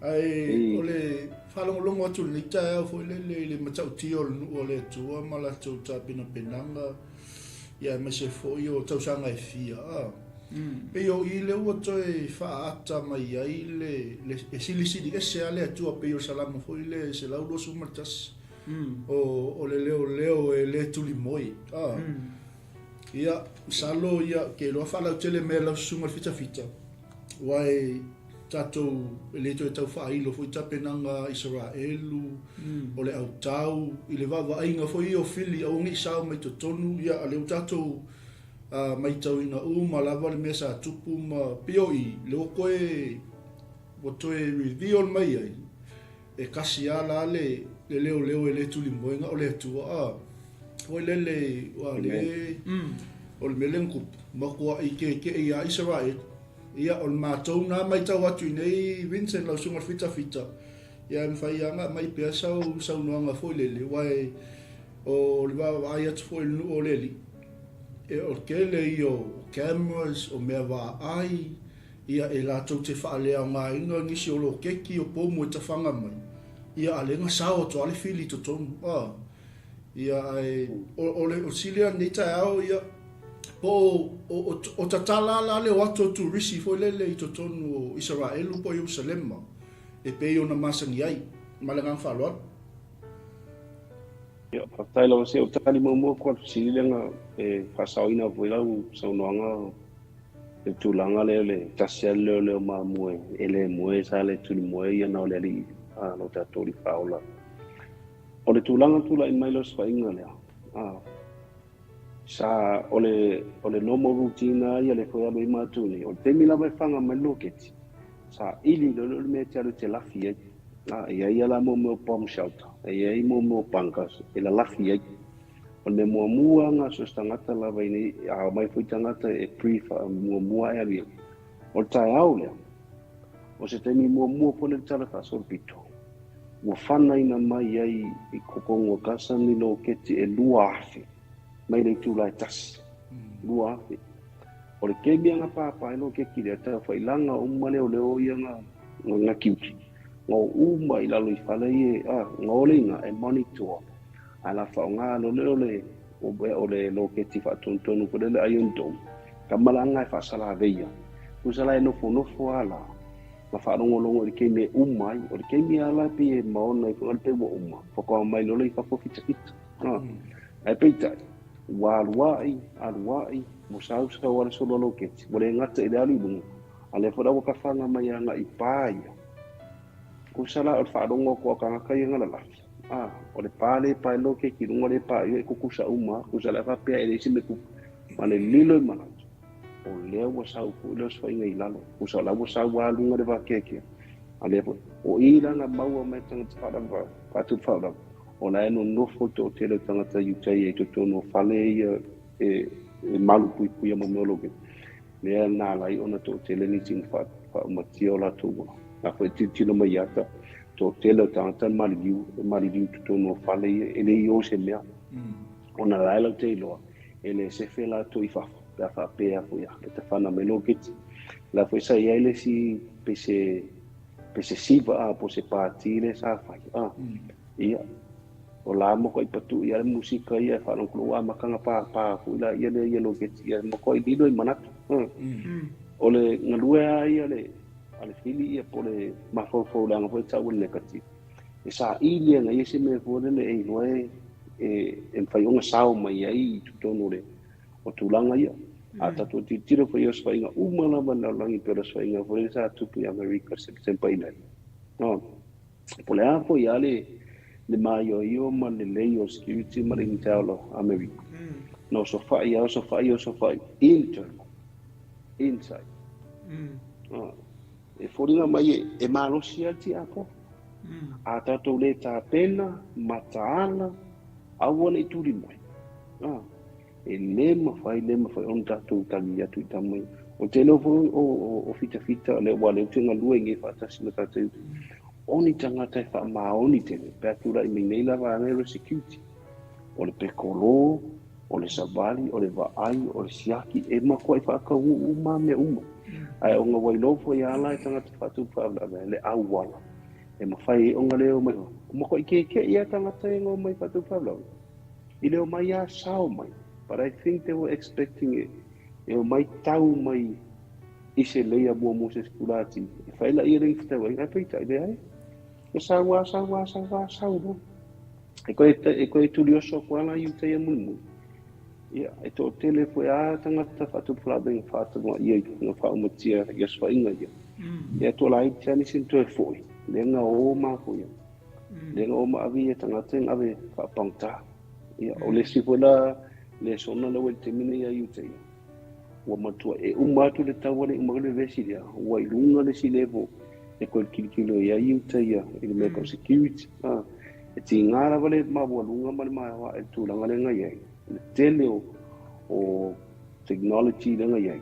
S1: Ae o le faalogologo atu i lenei taeao foi lele i le matautia o le nuu o le Atua ma latou tapenapenaga, ia aemaise foi o tausaga e fia. Ah. Pei o i lea ua toe faaata mai ai le, le e silisili ese lava le Atua pei o le Salamo foi lea e 121, o, o le leoleo e le tulimoe. Ah. Ia, masalo ia, ke iloa faalautele mea lau susuga i le fitafita, aua e tatou e le toe tau faailo foi tapenaga a Isaraelu, o le autau, i le vaavaaiga foi ia o fili aua ne i sao mai totonu, ia a lea ua tatou a maitauina uma lava le mea sa tupu ma pei o i lea ua toe ua toe reveal mai ai e kasi a la le le leoleo e le tulimoega o le Atua a foi lele ua le o le mea lea na tupu matuai kekeʻi ia Isaraelu ia o le matou na maitau atu i nei Vincent lau susuga i le fitafita ia e mafai lava ona aumai pea sau saunoaga foi lele aua e o le vaavaai atu foi i le nuu o le Alii E o tele ia o cameras, o mea vaai, ia e latou te faaleaogaina nisi o loketi o pomu e tafaga mai, ia a lea na sao atu lava le fili i totonu, a. Ia ae o, o le o sili a lenei taeao, ia, po o, o, o, o tatala la le o atu o turisi foi lele i totonu o Isaraelu po o Ierusalema e pei ona masani ai. Ma le agaga faaaloalo.
S3: Ia, faafetai lava se o tali muamua atu le fesili lea na e faasaoina foi lau saunoaga le tulaga lea le tasi lava le leoleo mamoe e le moe sa le tuli moe ia na o le alii a lo tatou alii faaola. O le tulaga tulai mai le osofaiga lea, a, sa o le o le normal routine lava ia le foi alu ai matou nei. O le taimi lava e faga mai le loketi, sa ili loa lea o le mea e te alu e te lafi ai. A, e i ai lava mo mea o bomb shelter, e i ai mo mea o bunkers e lalafi ai. O le mea muamua lava na so o se tagata lava i nei, a omai foi tagata e brief muamua e alu i ai. O le taeao lea, o se taimi muamua foi lea le tala faasolopito, ua fanaina mai ai i totonu o Gaza ni loketi e 2,000 mai le itula e tasi. 2,000. O le kemi a na pāpā ai loketi lea, taufailanga uma leoleo ia na, na tiuti. Na o uma i lalo i fale ia, a, na o le iga e monitor. Ae la faaaoga loa lea o le, o le loketi faatonutonu foi lea le Iron Dome, ka malaga e faasalaveia. Tusa la e nofonofo lava la, ma faalogologo i le kemi e uma ai. O le kemi lava la e pei e maona ai foi le pei ua uma, faatoa mai loa lea i fafo fitafita. Ae peitai, ua aluai, aluai, ua sausau lava le solo a loketi, ua le gata i le alu i luga, a o lea foi la ua tafaga mai agai i pa ia. Tusa la o le faalogo atu a tagata ia na lalafi, a, o le pa lea e pae loketi i luga lea e pa i ai, e tutusa uma lava. Tusa la e faapea e leai se mea tupu, ma le lilo i manatu, o lea ua sau foi le osofaiga i lalo. Tusa o la ua sau lava luga le vakeakea, a lea foi, o i la na maua mai tagata faalavelave, faatupu faalavelave, o la e nonofo le toatele o tagata Iutaia i totonu o fale ia e, e malupuipuia mo mea o loketi. Mea na ala ai ona toatele nisi na faaumatia o latou ola. Na foi tilotilo mai ia ata, toatele o tagata e maliliu, e maliliu i totonu o fale ia, e le i o se mea. Ona la e lau te iloa, e le sefe latou i fafo, pe a faapea foi a, e tafana mai loketi. La foi sa i ai le isi pese, pese siva a, po se pati le sa fai. A, ia, o la makuaʻi patuʻi lava le musika ia e faalogologo ua amata ona pāpā foi la ia lea ia loketi ia makuaʻi lilo i manatu. O le galue lava ia le a le fili ia po o le mafaufau leaga foi e tau o le negative. E saili ana ia se mea foi lele e iloa e e mafai ona sao mai ai i totonu o le o tulaga ia. A tatou tilotilo foi i osofaiga uma lava i le lalolagi pei o le osofaiga foi lele sa tupu i Amerika i le September 11. Po o le a foi lava le maioio ma le lelei o security ma le intel o Amerika. Na osofaʻi a osofaʻi osofaʻi internal inside. Ah, e foliga mai e, e malosi a tiapo. A tatou le tapena, mataala, aua ne i tuli mai. Ah, e le mafai, le mafai ona tatou tali atu i tama ia. O tele o foi o, o, o fitafita, le ua leu te galue i ngei faatasi ma tatou. O ni tagata e faamaoni tele, pe a tulai mai nei la vaega o le security. O le pekolo, o le savali, o le vaai, o le siaki, e matuai faataunuu uma mea uma. Ae ona ua iloa foi a la e tagata faatupu faalavelave le auala e mafai ai ona le omai. Ua matuai keke'i lava tagata ia na omai faatupu faalavelave. I le omai lava sao mai. But I think they were expecting e, e omai tau mai i se layer muamua se sikulati. E fai laia le fetauaiga, ae peitai leai. E sau lava, sau lava, sau lava, sau loa. E koe, e koe tuli oso atu ana i uta ia mulimuli. Ia, e toatele foi a tagata faatupulaga faatanoa ia i na faaumatia i aso faiga ia. Ia toa laiti lava nisi na toe foi, lea na o ma foi ia. Lea na o ma ave ia tagata na ave faapagata. Ia, o le isi foi la lesona lea ua i le taimi nei ia i uta ia. Ua matua e uma atu le taua le uma le vevesi lea, ua i luga le isi level e koe tilotilo i ai i uta ia i le mea tau security. Ah, e tiga lava le maualuga ma le maoae i le tulaga lea na i ai. Le tele o, o technology lea na i ai,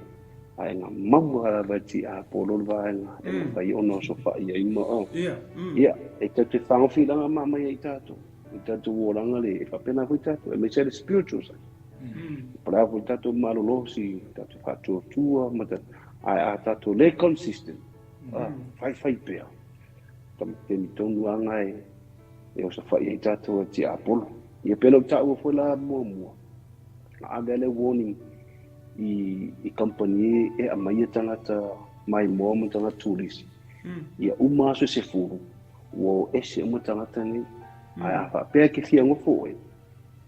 S3: ae na maua lava e tiapolo le vaega e mafai ona osofai ai ma oh.
S2: Ia,
S3: Ia, e tatou te fagofilanga ma mai ai tatou. I tatou olaga le, e faapena foi tatou, aemaise le spiritual side. Po o le a foi tatou malolosi, tatou faatuatua, ma ae a tatou le consistent, ah, faifai pea. Taimi tonu lava na e, e osofai ai tatou e tiapolo. Ia pei ona ou taua foi la muamua, na ave le warning i, i company e aumaia tagata maimoa ma tagata turisi. Ia uma aso e 10, ua o ese uma tagata nei. Ae a faapea e ke fia nofo oe,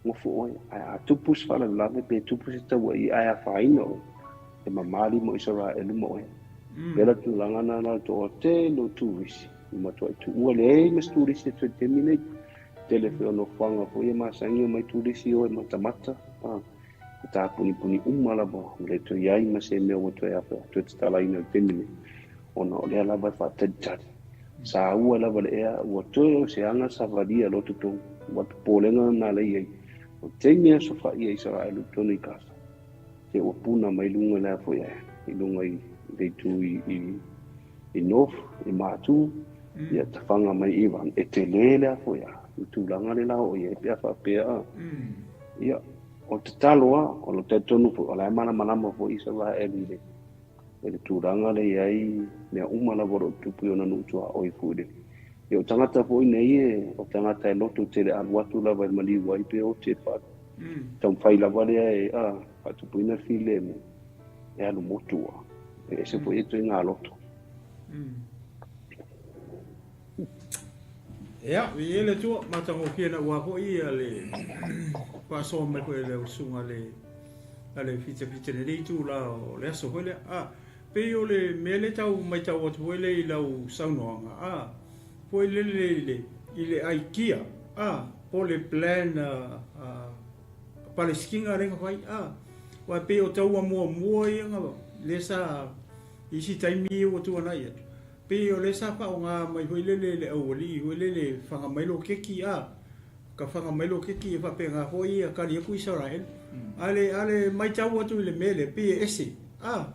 S3: nofo oe, ae a tupu se faalavelave pe tupu se taua'i ae afaina oe, e mamā lima o Isaraelu ma oe. Pei la tulaga na na le toatele o turisi, i matuai tuua leai ma se turisi e toe taimi nei. Tele foi o nofoaga foi e masani omai turisi o e matamata, a, e tāpunipuni uma lava, ua le toe i ai ma se mea ua toe afe, toe tatalaina i le taimi nei, ona o lea lava e faatalitali. Saua lava le ea, ua toe o se aga savalia loto tonu, ua popolega na lea i ai. O taimi e osofai ai Isaraelu i totonu i Kasa, te ua puna mai luga lea foi e, i luga i le itu i, i, i North, i Matu, ia tafaga mai i Iran. E tele lea foi a, i tulaga le la o i ai pe a faapea a. Ia, o tatalo a, o lo talitonu foi, o la e malamalama foi Isaraelu i le, i le tulaga le i ai mea uma lava o lo o tupu i ona nuu tuaoi foi le. Ia o tagata foi nei e, o tagata e loto tele alu atu lava e maliu ai pe o te wha. Taumafai lava lea e a, faatupuina le filemu e alu motu a. E ese foi e toe ngā loto.
S2: Ia, i e le tua, matagofie na ua foi ia le faasoa mai foi le susuga le a le fitafita lenei itu la o le aso foi lea. A, pei o le mea lea tau matau atu foi lea i lau saunoaga, a, foi lele i le, i le aikia, a, po o le plan a, a, a Palesitina lea na fai, a, aua e pei o taua muamua ia na, lea sa, i isi taimi ia ua tuanai atu, pei o lea sa faaaoga mai foi lele e le aualii foi lele e faga mai loketi, a, ka faga mai loketi e faapena foi ia tali atu Isaraelu. A le, a le matau atu i le mea lea, pei e ese, a,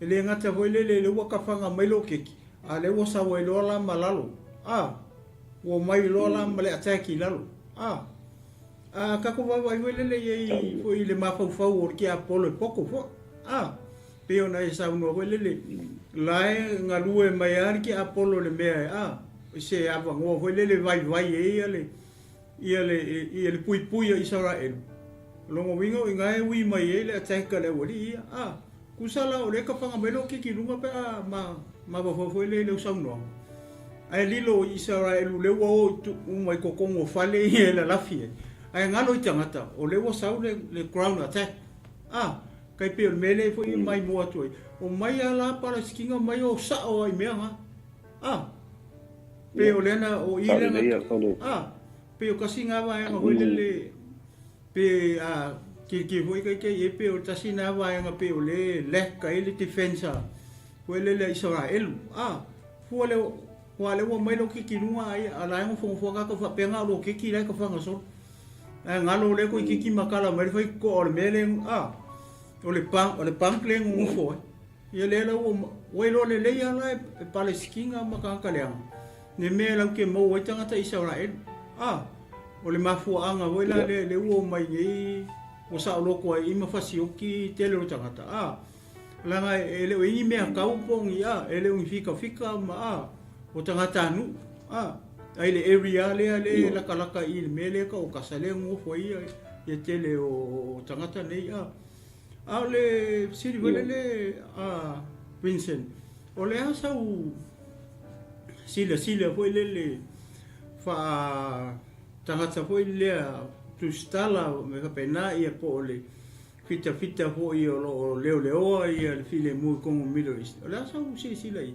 S2: e le gata foi lele lea ua tafaga mai loketi, a lea ua sau ai loa la ma lalo, a, ua mai loa la ma le attack i lalo, a. A tatou vaavaai foi lele i ai foi i le mafaufau o le tiapolo e poto foi, a, pei ona e saunoa foi lele, la e galue mai lava le tiapolo i le mea e, a, i se avanoa foi lele e vaivai ai ia le, ia le, ia le puipui a Isaraelu. O lona uiga o i ina e ui mai ai le attack a le aualii ia, a, tusa la o lea e tafaga mai lou kiki i luga pe a ma, mafaufau foi lea i lau saunoaga. Ae lilo i Isaraelu lea ua o i uma i totonu o fale ia e lalafi ai. Ae galo i tagata, o lea ua sau le, le ground attack. A, tai pei o le mea lea foi e maimoa atu ai. O mai a la Palesitina mai o sao ai i mea na. A, pei o lea na, o i lea na, a, pei o kasi nga vaega foi lele, pe a, Tilotilo foi itaita e pei o le tasi lena vaega pei o lea e lack ai le defense a foi lele a Isaraelu. A, fua lea aua lea ua aumai lou kiki i luga ai a la e nofonofo lava tagata faapea na o lou kiki la e tafaga solo. Ae galo lea toeitiiti ma tala mai le faitotoa o le mea lea a, o le punk, o le punk lea e nonofo ai. Ia lea la ua ua iloa lelei lava la e Palesitina ma tagata leaga le mea latou te maua ai tagata Isaraelu. A, o le mafuaaga foi la lea lea ua omai nei ua saoloto ai i ma fasioti tele o tagata. A, leaga e le o i ai ni mea tau po o ni a, e le o ni fikafika ma a, o tagatanuu. A, ai le area lea lea e latalata i le mea lea e tau o Kasa lea e nonofo ai ia tele o tagata nei. A, A o le fesili foi lele a Vincent, o le a sau silasila foi lele faa tagata foi lea tusitala me faapena ia po o le fitafita foi o lo o leoleoa ia le filemu i totonu o Middle East. O le a sau silasila i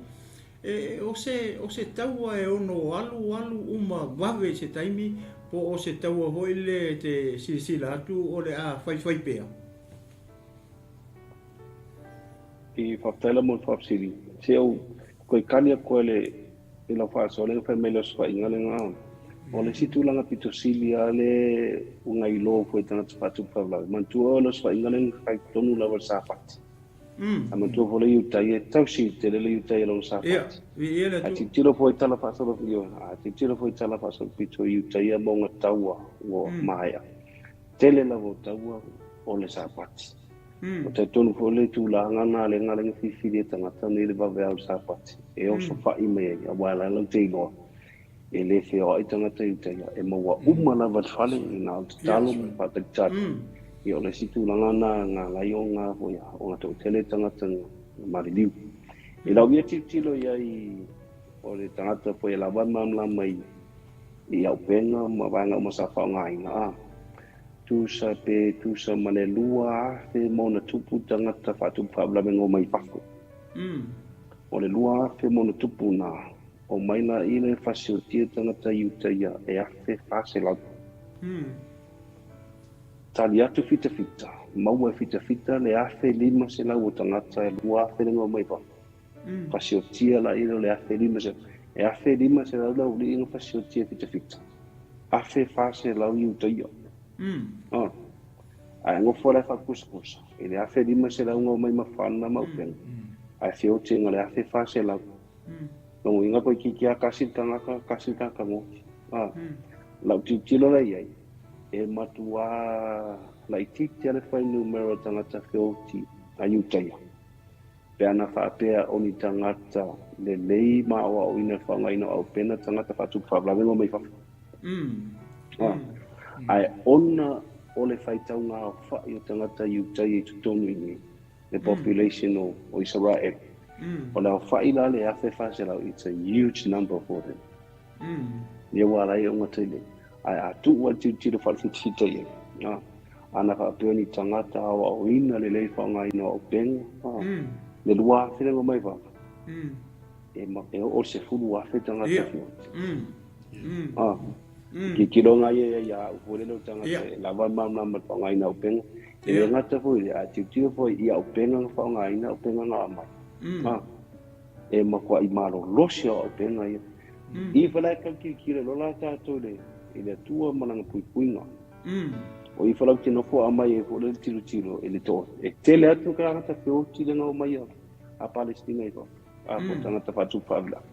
S2: e, o se o se taua e ono alu alu uma vave i se taimi po o se taua foi lea e te silasila atu o le a faifai pea?
S3: I faafetai lava mo le faafesili. Se ou toe kali atu ai le i lau faasoa lea na fai mai le osofaiga lena. O le isi tulaga pito sili lava le ua gailoa foi i tagata faatupu faalavelave. Manatua oe le osofaiga lea na fai tonu lava i le Sapati. A manatua foi le Iutaia, e tausi tele le Iutaia i lona Sapati. A tilotilo foi i tala faasolo, ioe, a tilotilo foi i tala faasolo pito i Iutaia ma ona taua ua maea. Tele lava o taua o le Sapati. O talitonu foi le tulaga na le na filifili e tagata nei le vave o le Sapati e osofai mai ai, aua la lau te iloa e le feoai tagata i Iutaia, e maua uma lava le fale i na o tatalo ma faatalitali. Ia o le isi tulaga na nga lai o nga foi o nga toatele tagata na maliliu. I lau ia tilotilo i ai o le tagata foi e lava malamalama i auupega ma vaega uma sa faaaogaina, a tusa pe tusa ma le 2,000 ma ona tupu tagata faatupu faalavelave ngo mai fafo. O le 2,000 ma ona tupu na o mai la i le fasiotia tagata i Iutaia e 1,400. Tali atu fitafita, maua e fitafita le 1,500 o tagata e 2,000 le ngo mai fafo. Fasiotia la i le 1,500. E 1,500 le aualii na fasiotia fitafita. 1,400 Iutaia. Ae nofo la e faakusakusa. I le 1,500 nga omai ma fana ma upega. Ae feoti nga le 1,400. Longo inga koe ki kia kasi le tagata, kasi le tagata goti. Lau tilotilo la i ai, e matua laitiiti lava le fuainumera o tagata feoti a Iutaia. Pe ana faapea o ni tagata lelei ma aoaoina i le faaaogaina o aupena tagata faatupu faalavelave ngo mai fafo. Ae ona o le faitauga aofai o tagata Iutaia i totonu i inei, le population o Isaraelu, o le aofai la le 1,400, it's a huge number for them. Ia ua ala ai o gata i le, ae a tuu lava le tilotilo faalefitafita i ai, ana faapea ni tagata aoaoina lelei faaaogaina o auupega, le 2,000 lea mai fafo, e oo i le 10,000 tagata feoti. Tilotilo nga ia ia au foi lele o tagata e lava le malamalama i le faaaogaina o auupega. E le gata foi i lea, ae tilotilo foi i auupega na faaaogaina, auupega na aumai. E matuai malolosi o auupega ia. I fa la e tau tilotilo loa la tatou i le Atua ma lana puipuiga. O i fa lau te nofo aumai ai foi le tilotilo i le to. E tele atu tagata feoti le nga omai a Palestina i fafo. A po tagata faatupu faalavelave.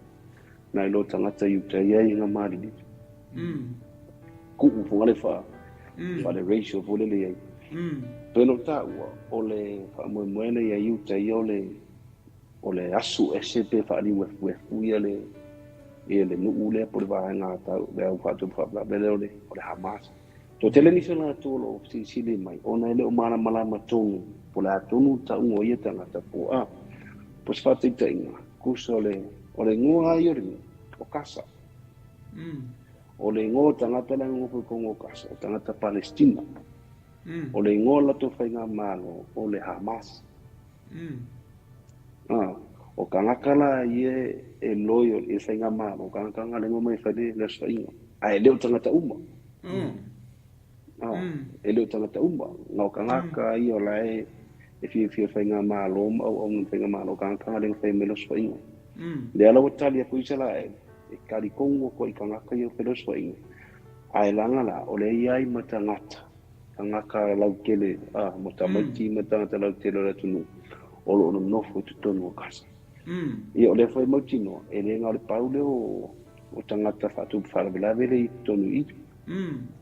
S3: Nai lo tagata Iutaia i nga maliliu. Kuu fonga le fa fa le ratio foi lele i ai. Pe no taua o le faamoemoe le ia Iutaia o le o le asu ese pe faaliuefuefu ia le ia le nuu lea po le vaega tau le au faatupu faalavelave lea o le o le Hamas. Toatele nisi o latou o lo o fesilisili mai ona e le o malamalama tonu po o le a tonu le tauga o ia tagata po o a. Po o se faataitaiga, tusa o le o le igoa lava ia o le nuu, o Kasa. O le igoa o tagata la e nonofo i totonu o Kasa, o tagata Palestina. O le igoa o le latou faigamalo o le Hamas. O tagata la ia e loyal i le faigamalo, o tagata na lego mai e fai le osofaiga, ae le o tagata uma. E le o tagata uma, na o tagata ia o la e fiafia i faigamalo ma auauna i faigamalo, o tagata na le na fai mai le osofaiga. Lea la ua tali atu Isaraelu, e talitonu atu ai i tagata ia o fai le osofaiga, ae laga la, o lea e i ai ma tagata, tagata lautele, ma tamaiti ma tagata lautele o le atunuu, o lo o nonofo i totonu o Gaza. Ia, o lea foi e mautinoa, e le na o le pau lea o tagata faatupu faalavelave lea i totonu i i.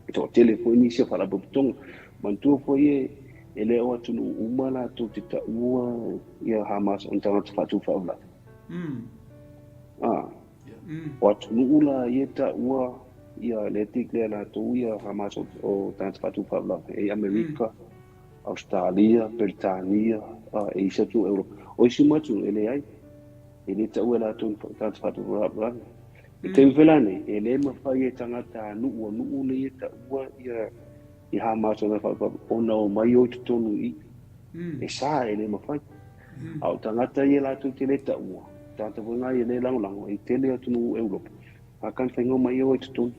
S3: E toatele foi nisi o faalapotopotoga. Manatua foi e, e le o atunuu uma latou te taua ia Hamas o ni tagata faatupu faalavelave. O atunuu la ia e taua ia lea declare latou ia Hamas o tagata faatupu faalavelave, e i Amerika, Ausetalia, Peretania, e isi atunuu Europa. O isi uma atunuu e leai, e le taua e latou ni tagata faatupu faalavelave. I le taimi foi la nei, e le mafai e tagata nuu a nuu nei e taua ia i Hamas o tagata faalavelave ona omai o i totonu i i. E sa, e le mafai. A o tagata ia latou te le taua, tagata foi na ia le lagolago, e tele atunuu Europa, a kan faiga omai o i totonu.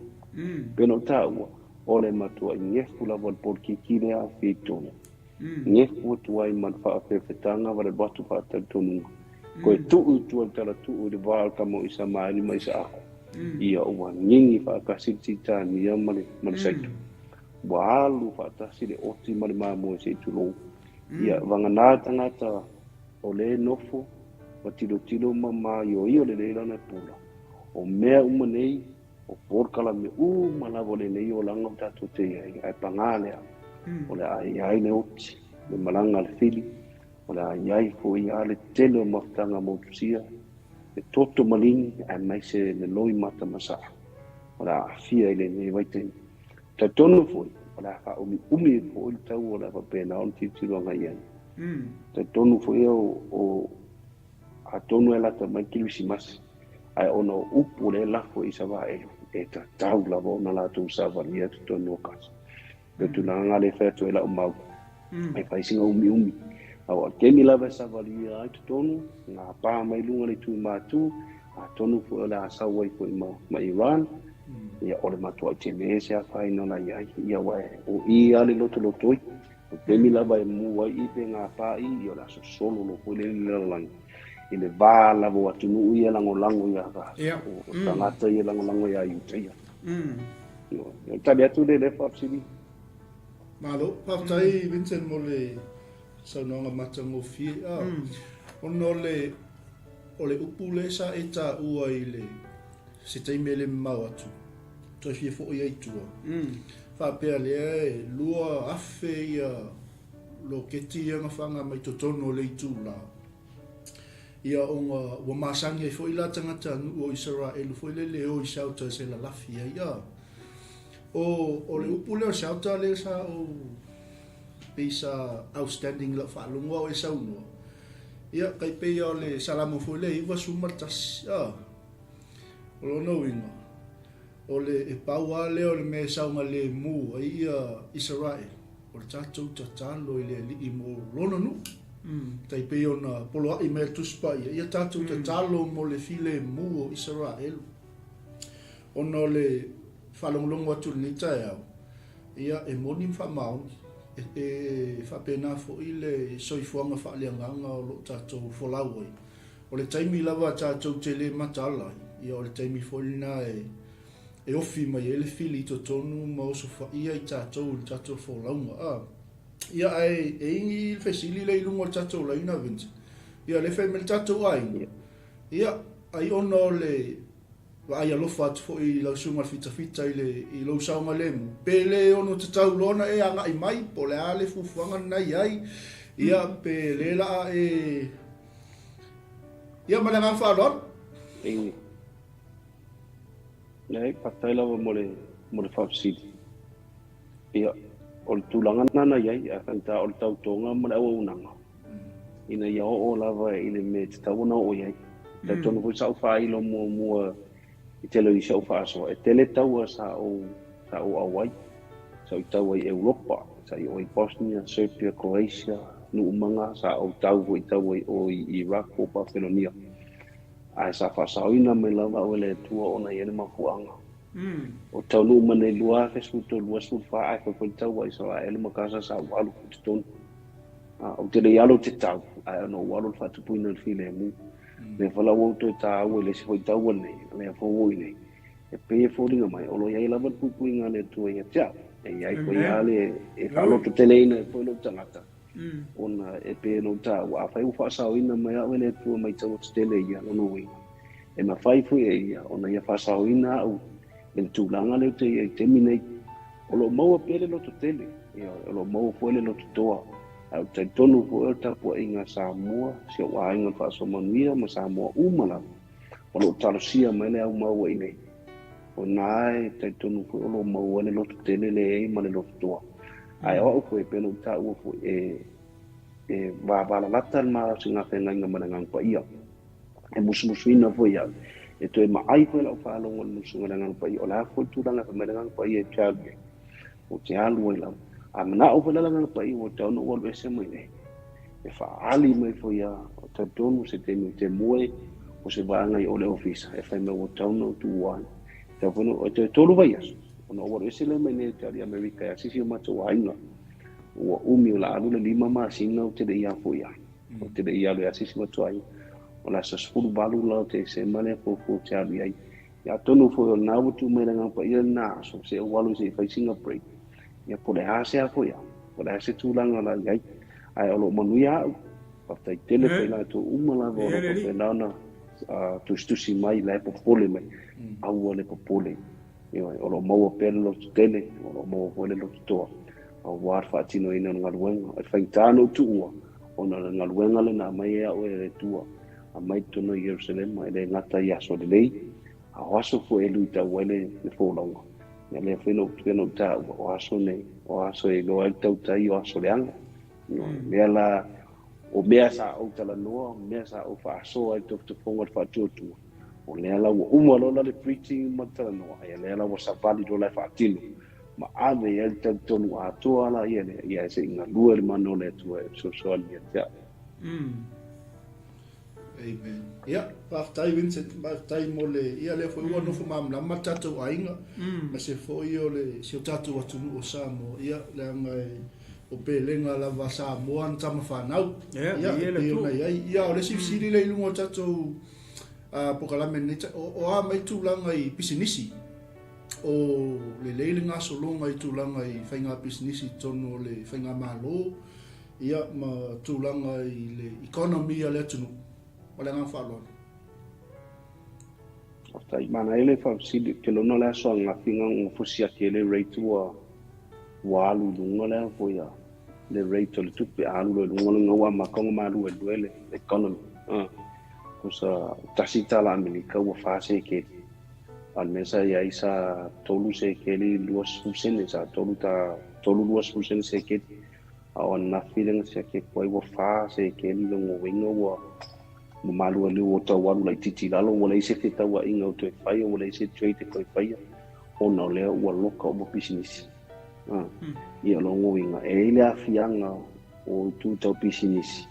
S3: Pei ona ou taua, o le matuai gefu lava o le polokiki lea aafia i totonu. Gefu atu ai ma le faafefetaga ma le alu atu faatalitonuga. Toe tuu i tua le talatuu i le va o le tama o Isamaeli ma Isaako. Ia ua gigi faatasi le Titania ma le, ma le Saito. Ua alu faatasi le oti ma le mamoe se i tulou. Ia vagana tagata o lea e nofo ma tilotilo ma maioio lelei lana pula. O mea uma nei, o polokalame uma lava o lenei olaga ua tatou te i ai, ae pagā lea, o le a i ai le oti, le malaga a le fili, o le a i ai foi lava le tele o mafutaga motusia, le toto maligi aemaise le loi mata masaa, o le a aafia i lenei vaitaimi. Talitonu foi, o le a faaumiumi ai foi le tau o le a faapena ona tilotilo agai i ai. Talitonu foi o atonu e lata mai le Kerisimasi, ae ona o upu lea e lafo i Isaraelu, e tatau lava ona latou savalia totonu o Gaza. O le tulaga lea e fai atu ai lau mau, e fai sina umiumi. Aua o le taimi lava e savalia ai totonu, ngā pā mai luga le itu mātū, atonu foi o le a sau ai foi ma, ma Iran, ia o le matuai tele se afaina o la i ai, ia aua e o i a le lotolotoi, O le taimi lava e mu ai i pe ngā pā i, ia o le a sosolo loa foi le lalolagi i le va lava o atunuu ia e lagolago ia
S2: Ia.
S3: o tagata ia e lagolago iā Iutaia. O le tali atu lea i lea faafesili.
S1: Malo, faafetai Vincent mo le saunoaga matagofie. Ona o le o le upu lea sa e taua i le se taimi e le mamao atu, toe fia foi ai i tua. Faapea lea e 2,000 ia loketi ia na whanga mai totonu o le itula. Ia ona ua masani ai foi la tagata nuu o Isaraelu foi lele e o i shelters e lalafi ai. A. O le upu lea o shelter lea sa ou pei sa outstanding i lau faalogo a o e saunoa. Ia, tai pei o le Salamo foi lea 91. A. O lona uiga, o le e pau lava lea o le mea e saogalemu ai ia Isaraelu, o le tatou tatalo i le Alii mo lona nuu. Tai pei ona poloai mai le Tusi Paia, ia tatou tatalo mo le filemu o Isaraelu. Ona o le faalogologo atu i lenei taeao, ia e moni ma faamaoni, e faapena foi le soifuaga faaleagaga o lo o tatou folau ai. O le taimi lava tatou te le mataala ai, ia o le taimi foi lena e e ofi mai ai le fili i totonu ma osofaia i tatou i le tatou folauga. A, ia ae e i le fesili lea i luga o le tatou laina, Vincent. Ia lea fai mai le tatou aiga. Ia, ai ona o le vaai alofa atu foi i lau susuga i le fitafita i le i lou saogalemu, pe le ono tatau loa ona e agai mai, po o le a le fuafuaga lena e i ai, ia pe le laa e Ia, ma le agaga faaaloalo.
S3: Amy. Leai, faafetai lava mo le, mo le faafesili. Ia, o le tulaga lena na i ai, ae faigata o le tautoga ma le auaunaga, ina ia oo lava i le mea e tatau ona oo i ai. Talitonu foi sa ou faailo muamua i tele o isi au faasoa, e tele taua sa ou, sa ou auai, sa ou tau ai i Europa, sa i o i Bosnia, Serbia, Croatia, Nuumaga, sa ou tau foi i taua i o i Iraq po o Papelonia. Ae sa faasaoina mai lava au e le Atua ona e i ai le mafuaaga. O taunuu mai nei 2013, 24 ae fai foi le taua a Isaraelu ma Kasa sa ou alu foi i totonu. Ou te le i alo i te tau, ae ona ou alo i le faatupuina o le filemu. Lea foi la ua ou toe taua i le isi foi taua lenei, lea foi ua i nei. E pei e foliga mai, o lo o i ai lava le puipuiga a le Atua ia te au. E i ai foi lava le, e faalototeleina ai foi lou tagata, ona e pei ona ou taua, afai ua faasaoina mai au e le Atua mai taua tetele ia, lona uiga, e mafai foi e Ia ona Ia faasaoina au i le tulaga lea ou te i ai i le taimi nei. O lo o maua pea le lototele, ioe, o lo o maua foi le lototoa, ae ou te talitonu foi o le tapuaiga a Samoa, si ou aiga o le Faasoa Manuia ma Samoa uma lava, o lo o talosia mai le aumau i inei. O i ina e talitonu foi o lo o maua ai le lototele lea e i ai ma le lototoa. Ae o au foi, e pei ona ou taua foi, e, e vavalalata le malosiga feagaiga ma le Agaga Paia. E musumusuina foi au, e toe maai foi lau faalogo i le musuga o le Agaga Paia, o le a foi le tulaga e fai mai le Agaga Paia e te alu i ai, ou te alu ai lava. A manao foi la le Agaga Paia ua tatau ona ou alu ese mai nei, e faaali mai foi a talitonu se taimi ou te moe o se vaega i o le ofisa e fai mai ua tatau ona ou tuua ai. E tatau foi ona, e toe tolu vaiaso ona ou alu ese lea mai nei ou te alu i Amerika e asisi o matou aiga. Ua umi o le a alu le 5 masina ou te le i afu i ai. Ou te le i alu e asisi matou aiga. O le aso 18 la o Tesema lea fuafua ou te alu i ai. Ia atonu foi o lena ua tuu mai le Agaga Paia lena aso, se ou alu se i fai sina break. Ia po o le a se a foi au, po o le a se tulaga la i ai. Ae o lo o manuia au. Faafetai tele foi i latou uma lava o lo o faapena ona tusitusi mai, la e popole mai. Aua le popole. Ioe, o lo o maua pea le lototele, o lo o maua foi le lototoa, aua le faatinoina o le galuega. O le faigata ona ou tuua, ona o le galuega lena aumai e au e le Atua, aumai i totonu o Ierusalema, e le gata i aso lelei, a o aso foi e luitau ai le folauga. Ia lea foi na ou pei ona ou taua, o aso nei, o aso e iloa ai le tautai, o aso leaga. Ioe, mea la, o mea sa ou talanoa, o mea sa ou faasoa ai le tofotofoga o le faatuatua, O lea la ua uma loa la le preaching ma le talanoa, ia lea la ua savali loa la e faatino ma ave i ai le talitonu atoa la ia lea, ia se i galue le mana o le Atua e fesoasoani ia te au.
S1: Amen. Ia, faafetai Vincent, faafetai mo le, ia lea foi ua nofo malamalama le tatou aiga, aemaise foi o le, si o tatou atunuu o Samoa, ia, leaga e, o pelega lava a Samoa ana tama fanau.
S2: Ia,
S1: Ia,
S2: e
S1: e pei ona i ai. Ia, o le isi fesili lea i luga o le tatou polokalame lenei, o a mai tulaga i pisinisi? O lelei le gasologa i tulaga i faiga pisinisi i totonu o le faigamalo, ia, ma tulaga i le economy a le atunuu. Ma le agaga faaaloalo.
S3: Faafetai. Manaia le faafesili. Ou te lagona o le aso ananafi na ona fusi ake le rate ua ua alu i luga le a foi a le rate o le tupe a alu loa i luga lona ua amata ona maluelue le economy. Tusa $1 Amerika ua 4 sekeli. A o le mea sa i ai sa 3 sekeli 20 sene, sa tolu ta 3.20 sene sekeli. A o ananafi lea na siaki atu ai ua 4 sekeli lona uiga ua ua maluelue ua tau alu laitiiti i lalo, ua leai se fetauaiga o toe faia, ua leai se trade e toe faia, ona o lea ua loka uma pisinisi. Ia o lona uiga, e i ai le aafiaga o itu tau pisinisi,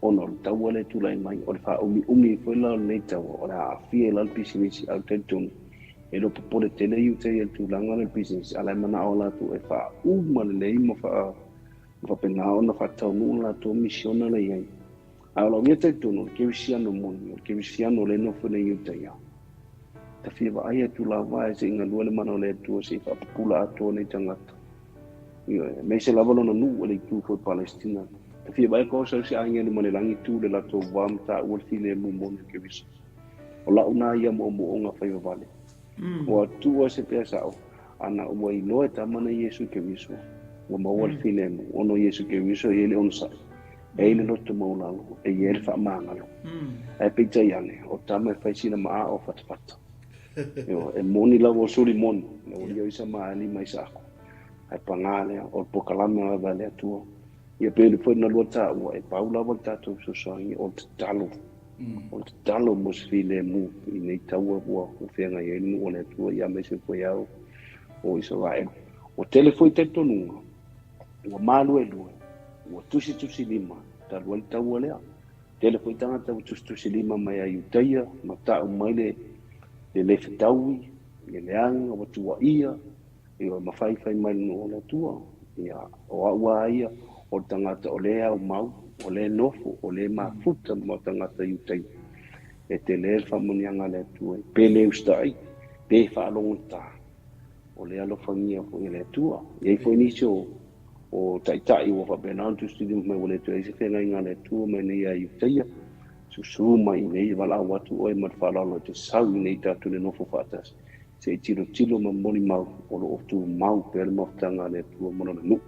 S3: ona o le taua lea e tulai mai, o le faaumiumi foi la o lenei taua, o le a aafia ai la le pisinisi, ae ou te talitonu, e le o popole tele Iuta i le tulaga lea o le pisinisi, a o la e manao latou e faauma lelei ma faapena ona faataunuu le latou misiona lea e i ai. Ae o lau ia talitonu, o le kerisiano moni, o le kerisiano lea e nofo nei i Iutaia, ta fia vaai atu lava e se i galue le mana o le Atua se i faapupula atoa nei tagata. Ioe, aemaise lava lona nuu e le itu foi Palestina. Ta fia vaai atu sau se agelu ma le lagi tu le latou va ma taua le filemu moni o Keriso. O lau na ia moomooga faivavale. Ua tuua se pea sao, ana ua iloa e tama na Iesu Keriso, ua maua le filemu, ona o Iesu Keriso e i ai le onosai, e i ai le loto maualalo, e i ai le faamagalo. Ae peitai ane, o tama e fai sina maa o fatafata. Ioe, e moni lava o suli moni, na ua lio isa ma lima isa aku. Ae pagā lea, o le polokalame lava a le Atua. Ia pei foi ona lua taua, e pau lava le tatou fesoasoani o le tatalo. O le tatalo mo se filemu i nei taua ua feagai ai le nuu o le Atua, ia aemaise foi ao o Isaraelu. Ua tele foi talitonuga, ua maluelue, ua tusitusilima talu ai le taua lea. Tele foi tagata ua tusitusilima mai a Iutaia ma tau mai le le fetaui. I le leaga ua tuuaia, ioe, ma faifai mai le nuu o le Atua. Ia, o au lava ia, o le tagata o lea e aumau, o lea e nofo, o lea e mafuta ma tagata Iutaia. E tele le faamanuiaga a le Atua, pe le usitai, pe faalogotā, o lea e alofagia foi e le Atua. E i ai foi nisi o o taitai ua faapena ona tusitusilima mai ua le toe i ai se feagaiga a le Atua ma inei ia Iutaia, susu mai i inei, valaau atu oe ma le faaaloalo e te sau i inei tatou te nofo faatasi, se i tilotilo ma molimau o lo o tumau pea le mafutaga a le Atua ma Lona nuu.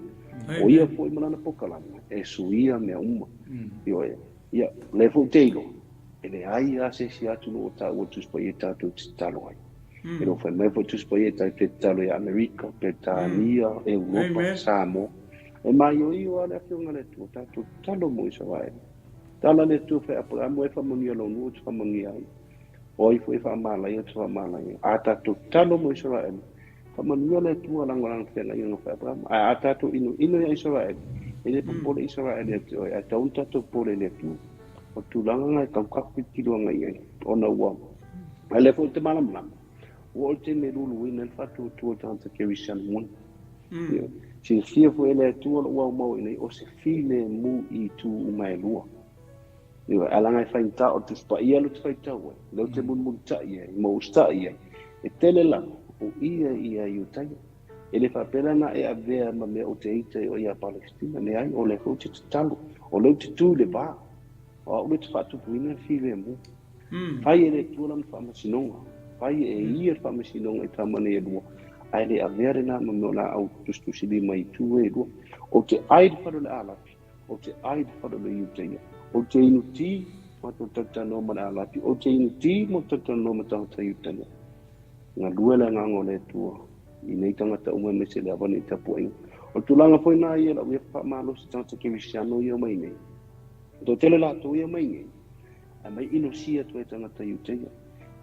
S3: O ia foi ma Lana polokalame e suia mea uma. Ioe. Ia, o lea foi ou te iloa, e leai lava se isi atunuu o taua Tusi Paia tatou te tatalo ai. E le o fai mai foi Tusi Paia tatou te tatalo ia Amerika, Peretania, Europa, Samoa. E maioio lava le Afioga a le Atua, tatou tatalo mo Isaraelu. Tala le Atua fai Aperaamo e faamanuia lou nuu ou te faamanuia ai. O ai foi e faamalaia ou te faamalaia. A tatou tatalo mo Isaraelu, faamanuia le Atua lagolago feagaiga fai Aperahama. Ae a tatou inoino ia Isaraelu, e le popole Isaraelu ia te oe, ae tatau ona tatou popole i le Atua. O le tulaga lena e tau tatou tilotilo agai i ai, ona ua, a o lea foi ou te malamalama, ua oo i le taimi e luluina ai le faatuatua o le tagata kerisiano moni. Ioe. Silafia foi e le Atua lou aumau i inei, o se filemu i itu uma e lua. Ioe, ae leaga e faigata o le Tusi Paia lea ou te faitau ai, lea ou te mulimulitai ai ma usitai ai, e tele lava o ia ia Iutaia. E le faapea la na e avea ma mea ou te ita i o ia Palesitina, leai, o lea foi ou te tatalo, o lea ou te tu i le va, o au lea ou te faatupuina le filemu. Fai e le Atua lana faamasinoga, fai e ia le faamasinoga i tama nei e lua, ae le avea lena ma mea o le a au tusitusilima i itu e lua. Ou te ai i le fale o le Alapi, Ou te ai i le fale o le Iutaia. Ou te inu tī ma tou talatalanoa ma le Alapi. Ou te inu tī ma talatalanoa ma tagata Iutaia. Galue le Agaga o le Atua i nei tagata uma aemaise le ava nei tapuaiga. O le tulaga foi lena ia lau ia faamalosi tagata kerisiano ia mai nei. E toatele latou ia mai nei, ae mai inosia atu ai tagata Iutaia.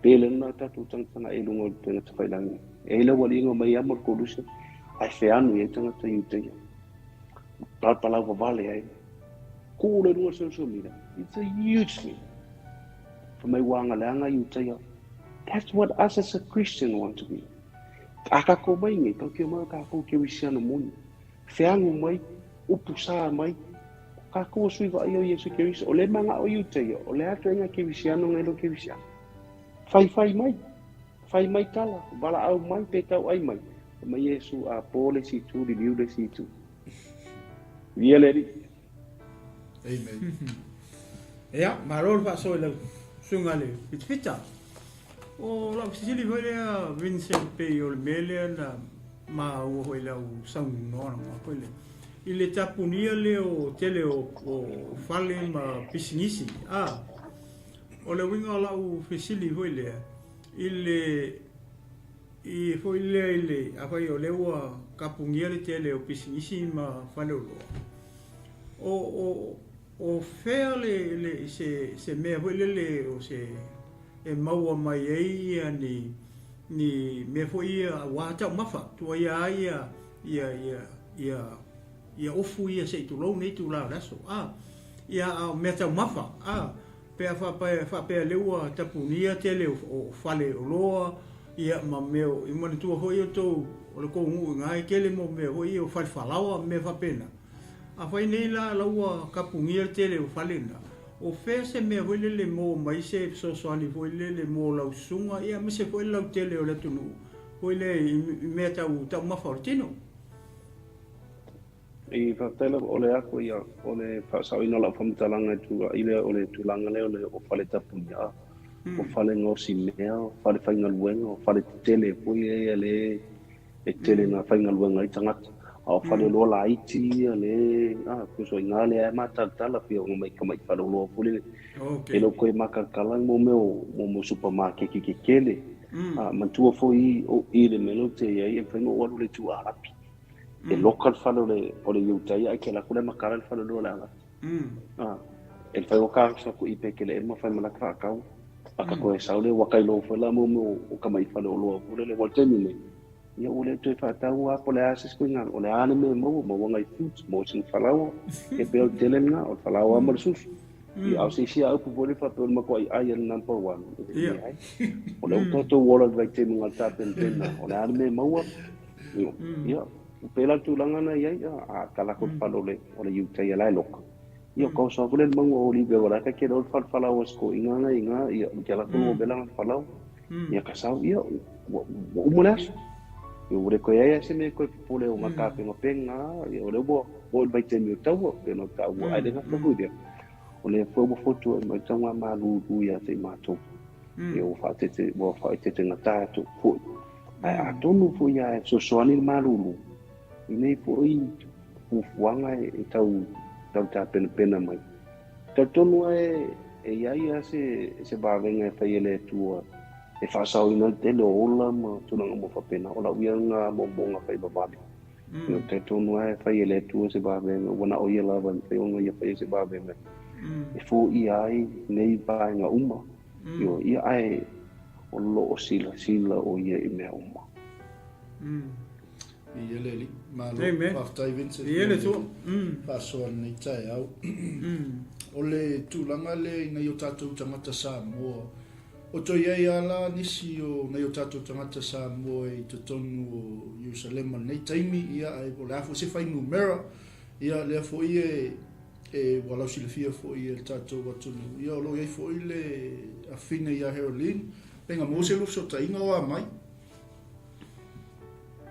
S3: Pe le na tatou tagata e luga o le upega tafailagi. E ai le aualiiga mai ama le koluse, ae feanu i ai tagata Iutaia. Palapala vavale ai. Kū le luga social media. It's a huge thing. Fai mai ua agaleaga Iutaia. That's what us as a Christian want to be. A kākou mai nei, tautio mai o kākou kerisiano moni. Feagu mai, upu sā mai, o kākou o sui vaaia o Iesu Keriso, o le manaʻo Iutaia, o le a ituaiga kerisiano ngai lo kerisiano. Faifai mai. Fai mai tala, valaau mai pe tauai mai. Fai mai Iesu, a po le isi itu, liliu le isi itu. Viia le Alii.
S1: Amen.
S2: Ia, malo le faasoa i lau susuga le Pitapita. O lau fesili foi lea Vincent pei o le mea lea na maua foi i lau saunoaga foi lea i le tapunia lea o tele o, o fale ma pisinisi. A, o le uiga o lau fesili foi lea, i le i foi lea i le afai o lea ua kapugia le tele o pisinisi ma faleoloa, o o o fea le le se se mea foi lele o se e maua mai ai ia ni ni mea foi ia aua taumafa tuaia ai ia ia ia ia ia ofu ia se i tulou nei itula o le aso a ia a o mea taumafa a Pe a faapea lea ua tapunia tele o fale oloa ia ma mea o, i manatua foi outou o le tou nuu i na e tele mo mea foi ia o fale falaoa ma mea faapena. Afai nei la la ua tapunia le tele o fale na, o fea se mea foi lele maua mai se fesoasoani foi lele mo lau susuga ia aemaise foi le lautele o le atunuu foi lea i mea tau taumafa o le tino.
S3: I faafetai lava o le ako ia o le faasaoina o lau faamatalaga i tulaga lea o le tulaga lea o le o fale tapunia, o fale gaosi mea, o fale faigaluega, o fale tetele foi ia le e tele na faigaluega ai tagata. A o fale oloa laiti ia le a puso i ina lea e matalatala pei ona mai tamai fale oloa foi lele. E le o toe matalatala mo mea o mo mea o supamakeki tetele. A manatua foi o i le mea lea ou te i ai e mafai ona ou alu i le itu Arapi. E loka le fale o le o le Iutaia ae ke alu atu la e matala le fale o le Arapi. A e mafai ona ta atu i Pekelehema fai ma lata faatau. A ka toe sau lea ua tailo foi la mo mea o tamai fale oloa foi lele. Ua le taimi nei, ia ua le toe faatau lava po o le a se isi ituaiga, o le a le mea e maua, maua nai fruits, maua sina falaoa, e pei o le tele lena, o le falaoa ma le susu. Ia, a o se isi lava upu foi lea faapea o le matuai ai a le number one, e leai. O lea ua tatou ola i le vaitaimi na o le tapenapena, o le a le mea e maua? Ia, ia, ua pei la le tulaga na i ai, a tala atu i le fale o le, o le Iutaia la e loka, ia, o kausa foi lea i le mauga o Olive aua la e taitele o le fale falaoa a si toeaina na i ina, ia, ou te alu atu lua vela na falaoa. Ia ka sau, ia, ua, ua uma le aso. Ia, ua le toe i ai lava se mea e toe popole o ngā tapenapena, ia, o lea ua oo i le vaitaimi o taua, pei ona taua, ae le gata foi i lea, o lea foi ua fotuai mai tauga malulu ia te i matou. Ia, ua faaeteete, ua faaeteetegata atu foi. Ae atonu foi lava e fesoasoani le malulu i nei foi fuafuaga e tau, tau tapenapena mai. Talitonu lava e i ai lava se, se vavega e fai e le Atua e faasaoina ai le tele o ola ma tulaga uma faapena. O lau ia lena moomooga faivavale. Ou te talitonu lava e fai e le Atua se vavega, ua na o Ia lava e mafai ona Ia faia se vavega e foia ai nei vaega uma. Ioe, ia ae o lo o silasila o Ia i mea uma.
S1: Viia le Alii. Malo.
S2: Amen.
S1: Faafetai Vincent.
S2: Viia le Atua.
S1: Faasoa i lenei taeao. O le tulaga lea i nai o tatou tagata Samoa, o toe i ai lava la nisi o nai o tatou tagata Samoa i totonu o Ierusalema i lenei taimi, ia ae po o le a foi se fuainumera, ia lea foi e e ua lausilafia foi e le tatou atunuu, ia o lo o i ai foi le afine ia Heraldine, pe na maua se lua fesootaiga o a mai.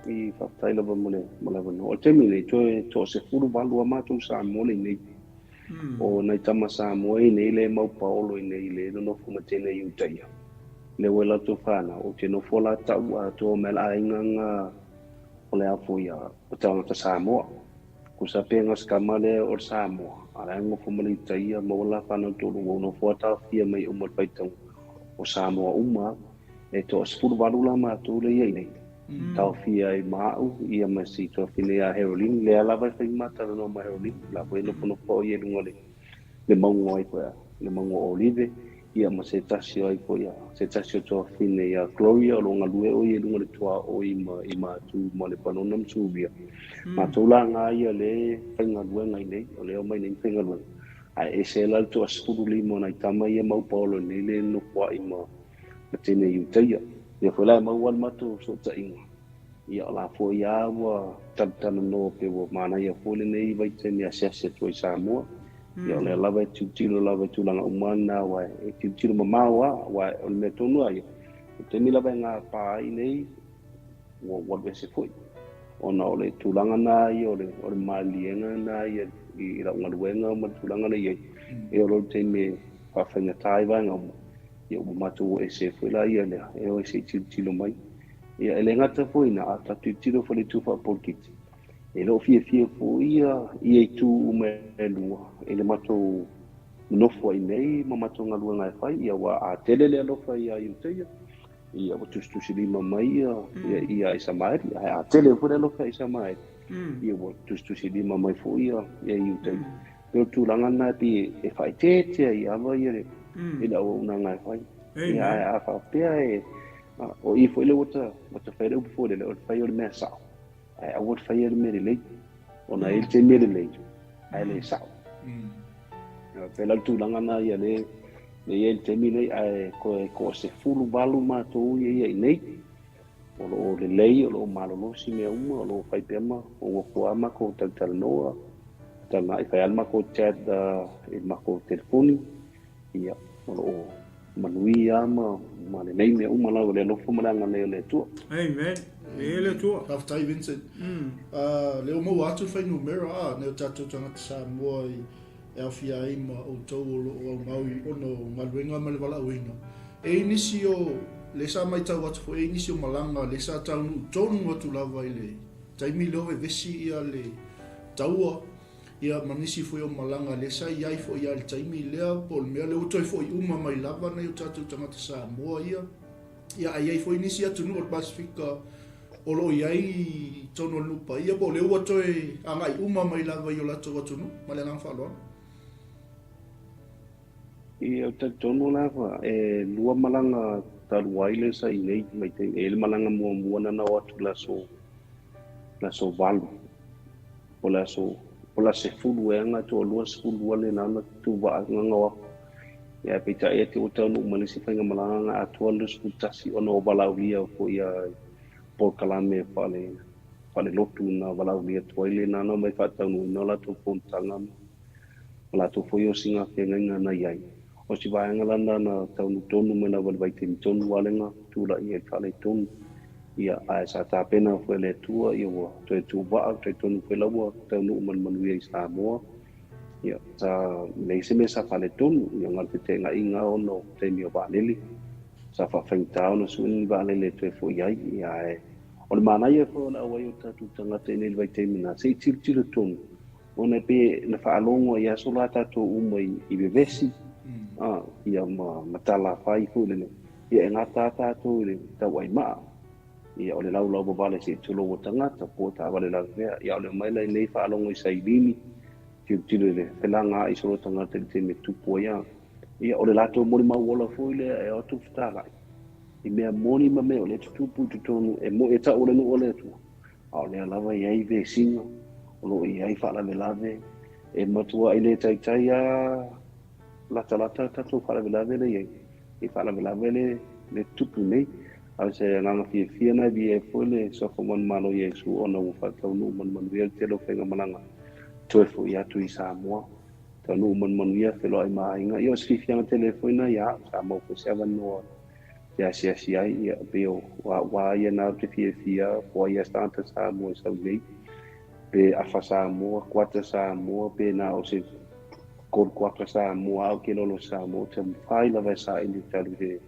S3: I faafetai lava mo le mo le avanoa. O le taimi lenei, toe toasefuluvalu a matou Samoa le i nei. O nai tama Samoa i nei le mau paolo i nei le nonofo ma tene i uta ia. Le ua latou whanau, o te nofo la tau atoa me la aiga nga o le afo ia o tagata Samoa. Kusa pe nga skama le o le Samoa, a la ngofo ma le uta ia, ma ua la whanau tolu, ua nofo a taofia mai uma le faitau o Samoa uma, e 18 la matou le ia i nei. Taofia ai ma au, ia ma si tuafine ia Herolini, lea lava e fai matalanoa ma Herolini, la foi e nofonofo au ia i luga o le, le mauga o ai foi, le mauga o Olive, ia ma se tasi o ai foi ia, se tasi o tuafine ia Gloria, o lo o galue o ia i luga o le tuaoi ma i Matu ma Lepanona ma Suria. Matou la nga ia le faigaluega i nei, o lea omai nei ma faigaluega. Ae ese la le 15 o nai tama ia mau paolo i nei le nofoai ma ma tene i Utaia. Ia foi la e maua le matou fesootaiga. Ia o la foi lava ua talatalanoa pe ua manaia foi lenei vaitaimi e asiasi atu ai i Samoa. Ia o lea lava e tilotilo lava i tulaga uma lena aua e tilotilo mamao lava aua o le mea tonu lava ia, o le taimi lava e gapa ai nei ua ua alu ese foi. Ona o le tulaga lena ia o le o le maliliega lena ia i lau galuega ma le tulaga lea e i ai. E oo loa i le taimi e faafaigata ai vaega uma, ia ua matou o ese foi la ia lea, e o e se i tilotilo mai. Ia e le gata foi i ina, a tatou tilotilo foi i le itu faapolitiki, e le o fiafia foi ia, ia itu uma e lua i le matou nonofo ai nei ma matou galuega e fai, ia aua a tele le alofa ia Iutaia, ia ua tusitusilima mai ia, ia, ia Isamaeli, ae a tele foi le alofa ia Isamaeli, ia ua tusitusilima mai foi ia, ia Iutaia. Pei o le tulaga lena e pei e faaeteete ai lava ia le, i le auaunaga e fai. Ia, ae a faapea e, o i foi lea ua ta, ua ta fai le upu foi lele, o le fai o le mea sao, ae aua le faia le mea lelei, ona e i ai le taimi e lelei, ae le sao. Pei la o le tulaga lena ia le, le i ai le taimi nei, ae toe toasefuluvalu matou ia ia i nei, o lo o lelei, o lo o malolosi mea uma, o lo o fai pea ma nonofo lava matou talatalanoa, talanoa, e fai lava le matou chat i le matou telefoni, ia, o lo o manuia lava ma, ma lelei mea uma lava i le alofa ma le agalelei o le Atua.
S2: Amen. Viia le Atua.
S1: Faafetai Vincent. Lea ua maua atu le fuainumera a nai o tatou tagata Samoa i e aofia ai ma outou o lo o aumau i ona o galuega ma le valaauina. E i ai nisi o, lea sa matau atu foi, e i ai nisi o malaga lea sa taunuu tonu atu lava i le taimi lea o vevesi ia le taua, ia ma nisi foi o malaga lea sa i ai foi lava i le taimi lea, po o le mea lea ua toe foi uma mai lava nai o tatou tagata Samoa ia. Ia, ae i ai foi nisi atunuu o le Pasefika o lo o i ai i totonu o le nuu paia, po o lea ua toe agai uma mai lava i o latou atunuu. Ma le agaga faaaloalo.
S3: Ia, ou te talitonu lava, e lua malaga talu ai lea sa i nei vaitaimi. E i ai le malaga muamua na nao atu i le aso, le aso 8, po o le aso, O la 10 ea na toalua 12 le na na tutuvaa gagaoa. Ia ae peitai e te ua taunuu mai le isi faigamalaga na atoa le 21 ona ua valaaulia foi ia polokalame faale faalelotu na valaaulia atu ai le na na omai faataunuuina o latou fonotaga ma latou foi osiga feagaiga na i ai. O si vaega la na na taunuu tonu mai lava i le vaitaimi tonu a lena tulai ai le faaletonu. Ia, ae sa tapena foi e le Atua, ia ua toe tuuvaa, talitonu foi la ua taunuu ma le manuia i Samoa. Ia, sa leai se mea sa faaletonu, ia na o le feteenaiga ona o taimi o vaalele. Sa faafaigata ona sue ni vaalele e toe foi ai. Ia, ae o le manaia foi o le auai o tatou tagata i nei le vaitaimi na, se i tilotilo tonu, ona e pei na faalogo ai aso la tatou uma i vevesi, a, ia ma talafai foi lele. Ia e gata lava tatou i le tauaimaa, ia o le laulau vavale se i tulou o tagata, po o taavale lavevea. Ia o le omai la i nei faalogo i sailini, tilotilo i le felagaai solo o tagata i le taimi e tupu ai a. Ia o le latou molimau ola foi lea e o atu fetalai i mea moni ma mea o lea e tutupu i totonu e moni e tau o le nuu o le Atua, a o lea lava e i ai vesiga, o lo o i ai faalavelave, e matuai le taitai lava latalata le tatou faalavelave lea e i ai, i faalavelave le le tupu nei. A o se agaga fiafia na e viia ai foi le suafa manumalo o Iesu ona ua faataunuu manumanuia le tele o faigamalaga toe foi atu i Samoa. Taunuu manumanuia, feloai ma aiga. Ia o se fiafiaga tele foi na ia au, sa maua foi se avanoa te asiasi ai, ia pei o au lava ia na ou te fiafia po o ai lava se tagata Samoa e sau nei, pe afa Samoa, kuata Samoa, pe na o se kolu kuaka Samoa, au ke lolo Samoa, te mawhai lava e saili talu te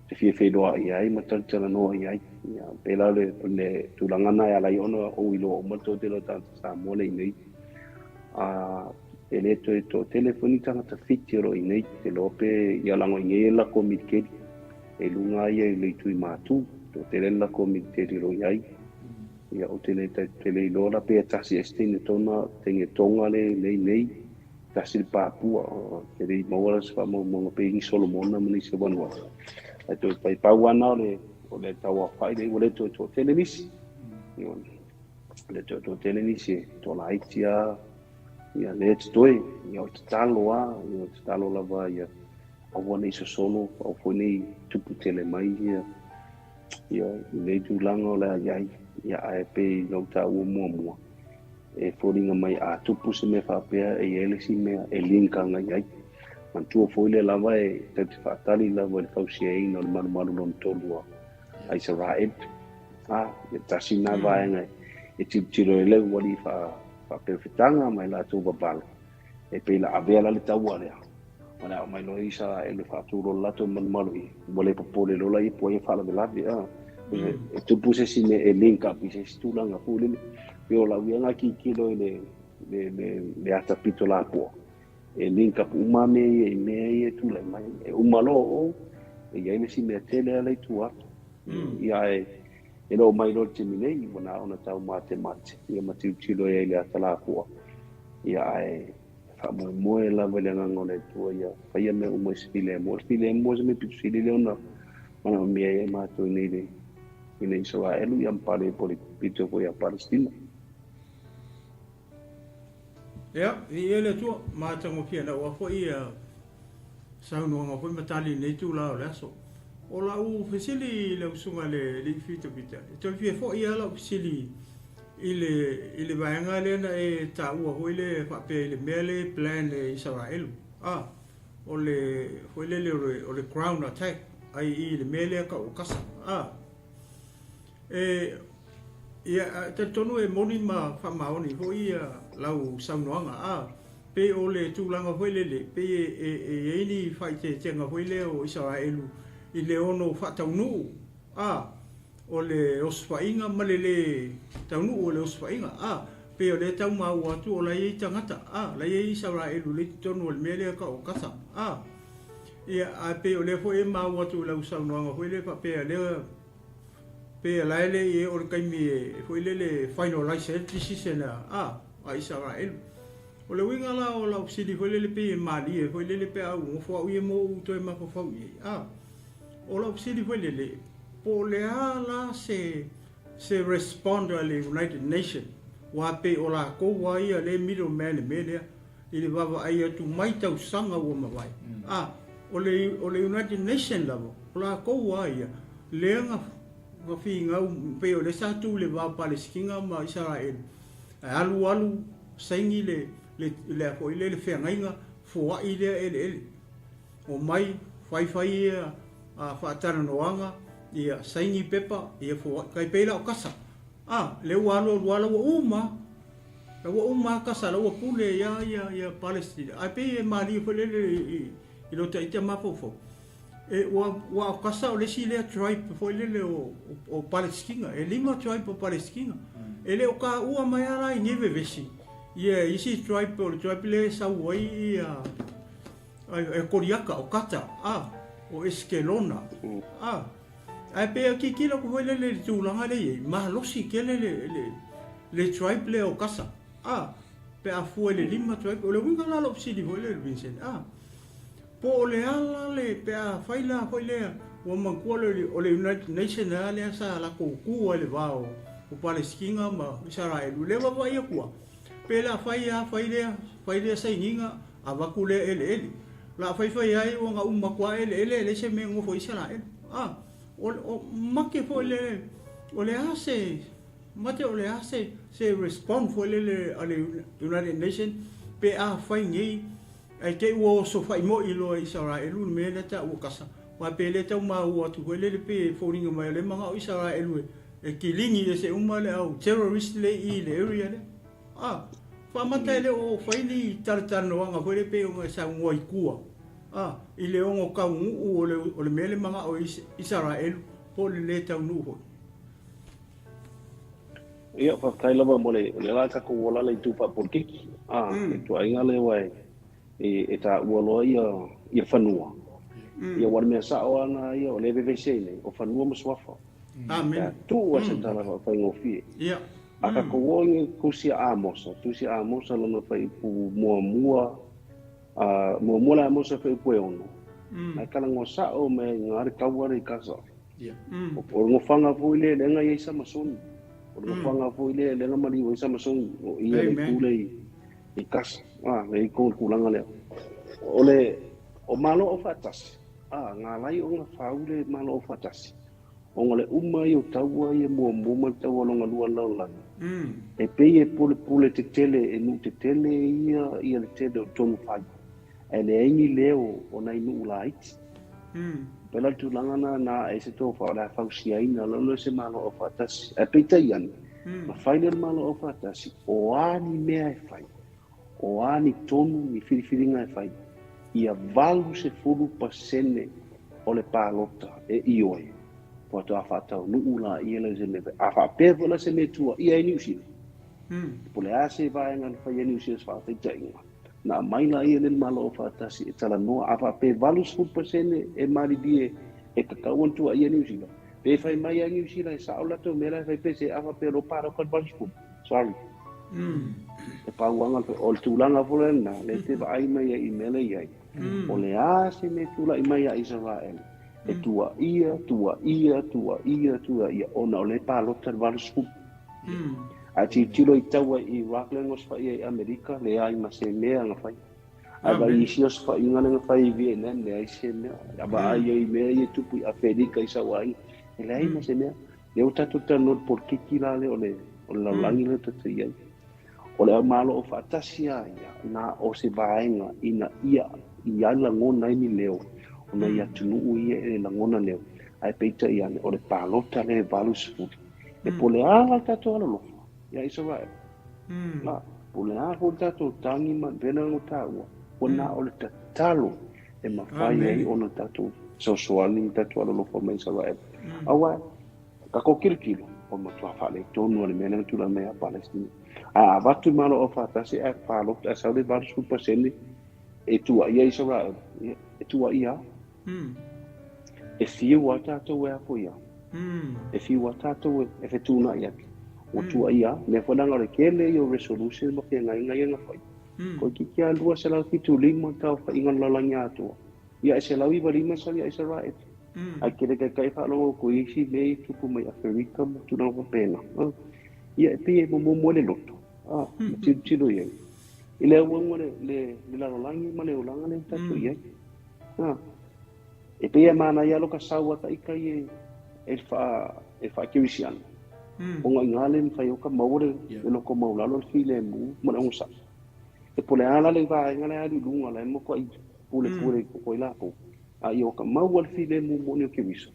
S3: te fia feiloai ai ma talatalanoa i ai. Ia, pēlā le, le tulaga na e ala ai ona ou iloa uma le toatele o tagata Samoa le i nei. A, e le toe toatele foi ni tagata Fiti o lo o i nei, te loa pe ia lago i nei e lako militeli. E luga ia i le itu i Matu, toatele le lako militeli o lo o i ai. Ia, ou te le te le iloa la pe tasi e se teine tona, teine Tonga le nei nei, tasi le Papua, te le i maua la se faamaumauga pe i ni Solomona ma nisi o Vanuatu. Ae toe pai pau ana o le o le tauaofai le ua le toe toatele nisi. Ia, le toe toatele nisi e toalaiti a, ia le totoe, ia o tatalo a, ia o tatalo lava ia aua nei sosolo, aua foi nei tupu tele mai ia ia i nei tulaga o le a i ai, ia ae pei na ou taua muamua, e foliga mai a tupu se mea faapea e i ai le isi mea e link agai ai. Manatua foi lea lava e tatou te faatali lava i le fausiaina o le malumalu lona tolu a Isaraelu. A, ia tasi lena vaega e tilotilo ai le aualii faaperefetaga ma i latou vavalo, e pei la avea la le taua lea, ma le aumai loa Isaraelu e faatu loa le latou malumalu i, ua le popole loa la ia po ai e faalavelave, a. E tupu se isi mea e link up i se isi tulaga foi lele. Pei o lau ia na tilotilo i le, le, le, le ata pito lapoa, e link up uma mea ia i mea ia e tulai mai. E uma loa o, e i ai le isi mea tele lava la i tua atu. Ia ae, e le o mai loa i le taimi nei, ua na ona tau matemate, ia ma tilotilo i ai i le ata lapoa. Ia ae faamoemoe lava i le agaga o le Atua ia faia mea uma i se filemu. O le filemu o se mea pito sili lea ona manaomia ai e matou i nei le i nei Isaraelu ia ma pale po le pito foi ia Palestina.
S2: Ia, viia le Atua, matagofie naua foi ia saunoaga foi ma tali i lenei itula o le aso. O lau fesili i lau susuga i le Alii Fita Pita, e toe fia foi lava lau fesili i le, i le vaega lea na e taua foi le faapea i le mea lea e plan e Isaraelu, a, o le, foi lele o le, o le ground attack ai i le mea lea tau o Kasa, a. E, ia, e talitonu e moni ma faamaoni foi ia lau saunoaga, a, pei o le tulaga foi lele, pei e, e, e i ai ni faaeteetega foi lea o Isaraelu i le ono faataunuu, a, o le osofaiga ma le lē taunuu o le osofaiga, a, pei o lea e tau maua atu o la e i ai tagata, a, la e i ai Isaraelu lea i totonu o le mea lea e tau o Kasa, a. Ia, ae pei o lea foi e maua atu i lau saunoaga foi lea faapea lea, pei o la e le i oo le taimi e foi lele e finalize ai le decision a, a Isaraelu. O le uiga la o lau fesili foi lele pei e malie foi lele pe a ou nofo au ia ma ou toe mafaufau i ai, a, o lau fesili foi lele, po o le a la se, se respond a le United Nation? Aua pei o lakou lava ia lea e middle man i le mea lea i le vaavaai atu mai tausaga ua mavae. A, o le, o le United Nation lava, o lakou lava ia lea na, na finau pei o lea sa tu i le va o Palesitina ma Isaraelu, ae alu alu saini le, le, le a foi lea, le feagaiga foai lea eleele. Omai, fai fai ia faatalanoaga, ia saini pepa, ia foai. Tai pei la o Kasa. A, lea ua alu alu lava la ua uma. La ua uma lava Kasa, la ua pule ia ia ia Palestina. Ae pei e malie foi lele i i lo ita mafaufau. E ua ua o Kasa o le isi lea tribe foi lele o o Palestina. E lima tribe o Palestina. E le o taua mai lava la i nei vevesi ia isi tribe o le tribe lea e sau ai ia E Koriaka, o Kata, a, o Esikelona, a. Ae pei e tilotilo atu foi lele i le tulaga lea e i ai, malosi tele le, le, le tribe lea o Kasa, a, pe a fua i le lima tribe. O le uiga la o lau fesili foi lele Vincent, a, po o le a la le, pe a fai la foi lea, ua manatua le, o le United Nation lava lea sa latou tu ai i le va o, o Palesitina ma Isaraelu, lea vaavaai atu lava, Pe la fai a fai lea, fai lea sainiga, avatu lea eleele. La fai fai ai ua na uma atu a eleele e leai se mea e nofo ai Isaraelu. A, o, o mate foi le, o le a se, mate o le a se, se respond foi lele a le United Nation pe a fai nei, ae te i ua oso faimoi loa e Isaraelu le mea lea taua kasa. Aua pe le tau maua atu foi lele pei e foliga mai o lea e manao Isaraelu e, E kiligi ese uma le au terrorist le i le area lea. A, faamata e le o fai ni talatalanoaga foi lea pei ona e saunoa i tua, a, i le ono taunuu o le, o le mea le manao e Isaraelu po o le le taunuu foi.
S3: Ia, faafetai lava mo le, o lea la tatou ola le itu faapolitiki, a, le ituaiga lea aua e, e, e taua loa ia, ia fanua. Ia, aua o le mea sao lava lena ia, o lea e vevesi ai nei, o fanua ma suafa.
S2: Amene.
S3: Tuu a se tala faafaigofie.
S2: Ia.
S3: A tatou o i tusi a Amosa, tusi a Amosa lona fuaiupu muamua, a muamua le Amosa fuaiupu e ono. Ae talanoa sao mai ai i le taua lea i Gaza.
S1: Ia.
S3: O le nofoaga foi lea lea na i ai Samasoni. O le nofoaga foi lea lea na maliu ai Samasoni. O ia le itu lea i Gaza. A, lea i tulaga lea. O le o Malo Aufaatasi, a, na ala ai ona faaule Malo Aufaatasi. Ona o le uma ia o taua ia muamua ma le taua lona lua lalolagi, e pei e pulepule tetele, e nuu tetele ia ia le tele o tonu fai, ae leai ni leo o nai nuu laiti. Pela le tulaga na na ae se tofa o le a fausiaina loa lea se Malo Aufaatasi. Ae peitai ane, na fai lea le Malo Aufaatasi, o a ni mea e fai, O a ni tonu, ni filifiliga e fai, ia 80% o le palota e ioe, faatoa faataunuu laia lea se mea. A faapea foi la se mea e tuuaia ai Niu Sila, po o le a se vaega na fai ai Niu Sila se faataitaiga, na aumai laia lea le Malo Aufaatasi e talanoa, a faapea e 80% e malilie e tatau ona tuuaia Niu Sila, pe fai mai lava Niu Sila e sao le latou mea la e fai pe se, a faapea o lo o palota le 80, sorry. E pauanga o le tulaga foi lena, lea e te vaai mai ai i mea lea e i ai. O le a se mea e tulai mai ia Isaraele, e tuuaia, tuuaia, tuuaia, tuuaia, ona o lea e palota le 80. Ae tilotilo i taua i Iraq lea na osofai ai i Amerika, leai ma se mea na fai. Ae vaai i isi osofaiga lea na fai i Vietnam, leai se mea. A vaai ai i mea ia e tupu i Aferika i Sauaiga, e leai ma se mea. Lea ua tatou talanoa i le polokiki la lea o le, o le lalolagi lea tatou i ai. O le aumalo o faatasi a ia, na o se vaega ina ia i ai lagona ai ni leo o nai atunuu ia e lagona leo. Ae peitai ane, o le palota lea e 80. E po o le a la le tatou alolofa ia Isaraelu. Na, po o le a foi le tatou tagi ma le mea lena na taua, ua na o le tatalo e mafai ai ona tatou fesoasoani ma tatou alolofa mai Isaraelu. Aua, tatou tilotilo, ua matua faaletonu lava le mea lea na tulai mai ia Palestina. Ae a avatu i Malo Aufaatasi ae palota, ae sau le 80% e tuuaia Isaraelu, ia, e tuuaia lava. E fiu lava tatou e apo ia. E fiu lava tatou e fetuunai atu. Ua tuuaia lava. Mea foi leaga o le tele ia o resolution ma feagaiga ia na fai. Toeitiiti lava 275 tauofaiga o le lalolagi atoa. Ia e 195 sau ia Isaraelu. Ae tele taitai faalogo atu i isi mea ia e tupu mai Aferika ma tulaga faapena. Ia e pei e momomo ai le loto. A, ma tilotilo i ai i le auauga o le lalolagi ma le olaga lea ua tatou i ai. A, e pei e manaia lava lo ka sau a taika ia e le faa-kerisiano, ona i ina le mafai ai ka maua le loto maualalo, le filemu ma le onosai. E po o le a la le vaega la e alu i luga, la e matuai pulepule i koko ai latou, a ia o ka maua le filemu moni o Keriso.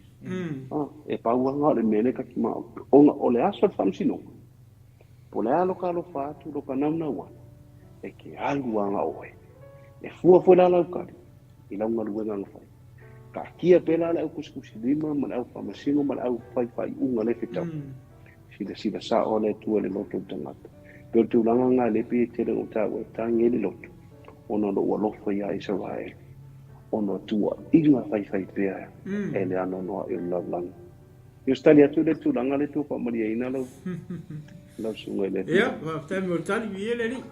S3: E pau lava lena o le mea lea ta te manao, ona o le aso o le faamasinoga, po o le a lo ka alofa atu, lo ka naunau atu, e te alu lava na o oe. E fua foi la lau tali i lau galuega na fai. Taatia pea la le au tusitusilima ma le au faamasino ma le au fai faaiuga le fetau. Silasila sao le Atua i le loto o le tagata. Pei o le tulaga lena lea pei e tele ona ou taua e tagi ai le loto, ona o lou alofa iā Isaraelu, ona o tuuaiga faifaipea e le anoanoai o le lalolagi. Ia se tali atu lea i le tulaga lea tua faamalieina lau lau susuga i le Atua.
S2: Ia, faafetai mo le tali, viia le Alii.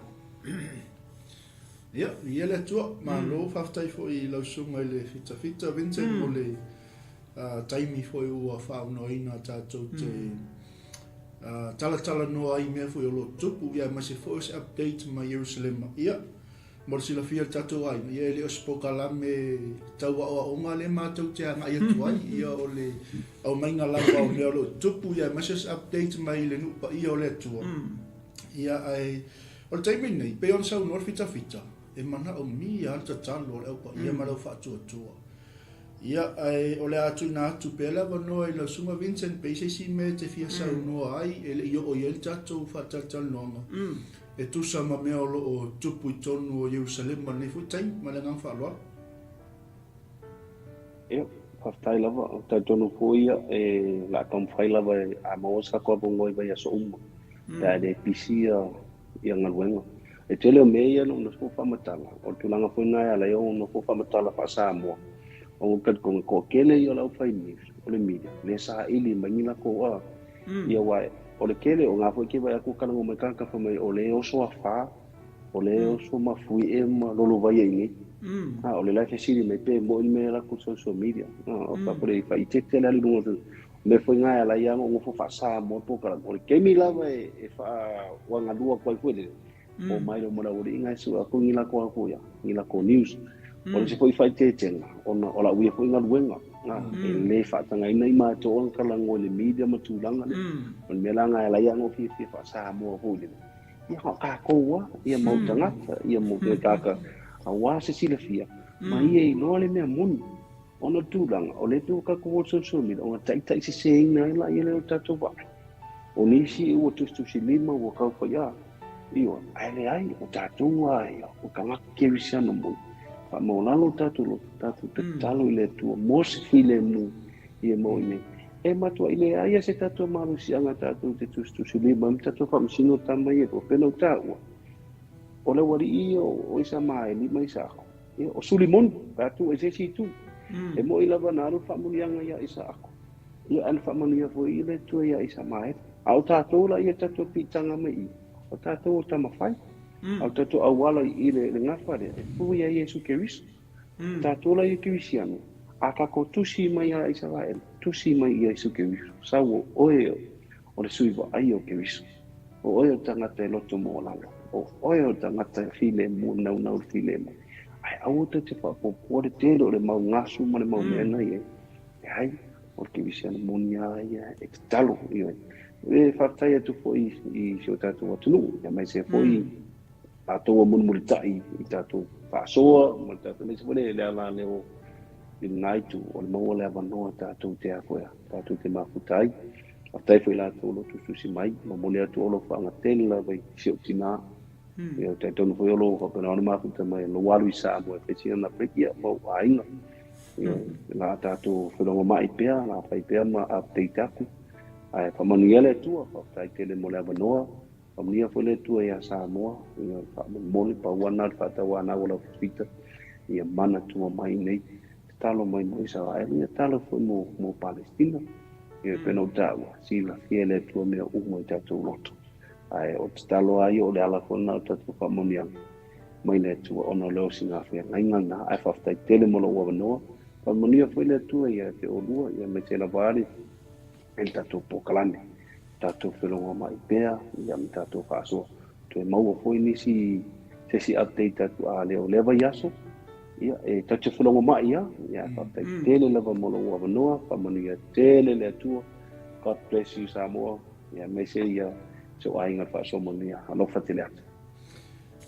S1: Ia, viia le Atua. Malo, faafetai foi i lau susuga i le Fitafita Vincent mo le taimi foi ua faaaunoaina tatou te talatalanoa ai i mea foi o lo o tutupu, ia aemaise foi o se update mai Ierusalema. Ia, mo le silafia e le tatou aiga, ia e le o se polokalame tau aoaoga lea matou te agai atu ai, ia o le aumaiga lava o mea o lo o tutupu, ia aemaise o se update mai le nuu paia o le Atua. Ia, ae o le taimi lenei, pei ona saunoa le fitafita, e manaomia lava le tatalo a le au paia ma le au faatuatua. Ia, ae o le a tuuina atu pea le avanoa i lau Susuga Vincent pe i se isi mea e te fia saunoa ai e le i oo i ai le tatou faatalatalanoaga e tusa ma mea o lo o tupu i totonu o Ierusalema i lenei foi taimi. Ma le agaga faaaloalo.
S3: Ia, faafetai lava. Ou te talitonu foi ia, e o le a taumafai lava e a maua se tatou avanoa i vaiaso uma, pe a le pisi ia ia galuega. E tele o mea ia na ou nofo faamatala, o le tulaga foi lena e ala ai ona nofo faamatala faa-Samoa, ona ou te talitonu e toatele ia o le aufai news, o le media, lea e saili mai ni latou a, ia aua o le tele o na foi e te vaai atu talanoa mai tagata fai mai o lea e oso afa, o lea e oso mafuie ma lolovai ai nei. A, o le la e fesili mai pe moi le mea e latou social media. A, o ka pule faaeteete le alu i luga o mea foi na e ala ai ona ou nofo faa-Samoa le polokalame. O le taimi lava e faauagalua atu ai foi lele, o mai loa ma le aualii na e sue atu ni latou atu ia, ni latou news. O le isi foi faaeteetega, ona o lau ia foi galuega, e le faatagaina i matou ona talanoa i le media ma tulaga lea. O le mea la na e ala ai ona ou fiafia faa-Samoa foi lele. Ia, o tatou lava, ia mau tagata, ia mau tagata, aua se silafia, ma ia iloa le mea moni. Ona o le tulaga, o lea ua tatou o i le social media, ona taitaiseseina ai laia lea o le tatou vaai. O nisi ua tusitusilima, ua tau fai a, ioe, ae leai, o tatou lava ia, o tagata kerisiano moni. Faamaualalo o tatou loto, tatou tatalo i le Atua mo se filemu ia maua i nei. E matuai leai lava se tatou malosiaga tatou te tusitusilima ai ma tatou faamasino tama ia e lua. Pei ona ou taua, o le aualii ia o Isamaeli ma Isaako, Ia, o Sulimoni, pe a tuu ai se isi itu. E moni lava na alu le faamanuiaga ia Isaako, ia ae na faamanuia foi i le Atua ia Isamaeli. A o tatou la ia tatou piitaga mai i, o tatou o tamafai. A o tatou auala i le, le gafa lea, e fua ia Iesu Keriso. O tatou la ia Kerisiano, a tatou tusi mai ia Isaraelu, tusi mai i Iesu Keriso. Sau o oe o le sui vaaia o Keriso. O oe o le tagata e loto maualalo, o oe o le tagata e filemu, e naunau i le filemu. Ae aua tou te faaopoopoa le tele o le mau gasu ma le mau mea na i ai. Leai, o le kerisiano moni lava ia e tatalo. Ioe. E faafetai atu foi i si o tatou atunuu, aemaise foi tatou ua mulimulitai i tatou faasoa ma le tatou, aemaise foi le ala lea o i lena itu, o le maua le avanoa tatou te a foi, tatou te mafuta ai. Faafetai foi i latou o lo o tusitusi mai, momoli atu o alofaaga tele lava i si ou tina. Ia, ou te talitonu foi o lo o faapena ona mafuta mai lou alu i Samoa e fai sina break, ia, ma ou aiga. Ia, la tatou felogomai pea, la fai pea ma update atu. Ae faamanuia le Atua, faafetai tele mo le avanoa. Faamanuia foi le Atua ia Samoa, ia faamolemole, pau lava lena o le faatauanau a lau fita, ia manatua mai nei, tatalo mai mo Isaraelu, ia tatalo foi mo, mo Palestina. Ia pei ona ou taua, silafia e le Atua mea uma i tatou loto. Ae o le tatalo lava ia o le ala foi lena o le tatou faamanuiaga mai le Atua ona o le osina feagaiga lena. Ae faafetai tele mo lou avanoa. Faamanuia foi le Atua ia te oulua, ia aemaise lava le i le tatou polokalame, tatou felogomai pea ia ma tatou faasoa. Toe maua foi nisi se isi update atu a le o lea vaiaso. Ia, e tatou te felogomai lava. Ia, faafetai tele lava mo lou avanoa, faamanuia tele le Atua. God bless you Samoa. Ia, aemaise ia si ou aiga le faasoa manuia. Alofa tele atu.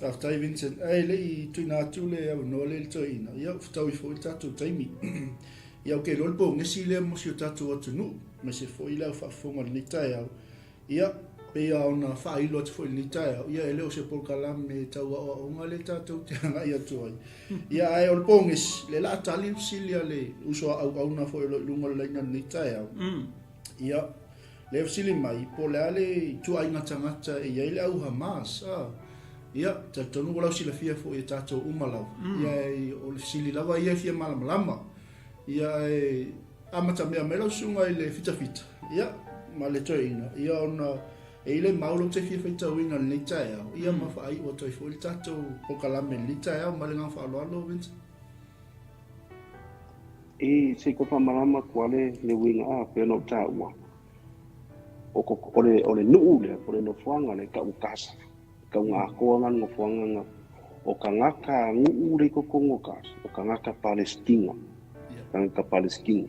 S1: Faafetai Vincent. Ae le i tuuina atu le avanoa lea i le toeaina, ia ua fetaui foi le tatou taimi. Ia ou te iloa le pogesi lea mo si o tatou atunuu, aemaise foi le au faafofoga i lenei taeao. Ia, pei lava ona faailo atu foi i lenei taeao, ia e le o se polokalame tau aoaoga lea tatou te agai atu ai. Ia ae o le pogesi, lea o le a tali le fesili a le uso a auauna foi o lo o i luga o le laina i lenei taeao. Ia, lea e fesili mai, po o le a le ituaiga tagata e i ai le au Hamas? A, ia, talitonu ua lausilafia foi e tatou uma lava. Ia, o le fesili lava ia e fia malamalama. Ia, ae amatamea mai lau susuga i le fitafita, ia, ma le toeaina, ia, ona e i ai le mau lea ou te fia faitauina i lenei taeao, ia, ma faaiu atu ai foi le tatou polokalame i lenei taeao. Ma le agaga faaaloalo, Vincent.
S3: I se i toe faamalama atu lava le le uiga a pei ona ou taua, o ko o le o le nuu lea po o le nofoaga lea e tau o Gaza, tauga atoa na le nofoaga na o tagata nuu lea i totonu o Gaza, o tagata Palesitina, tagata Palesitina.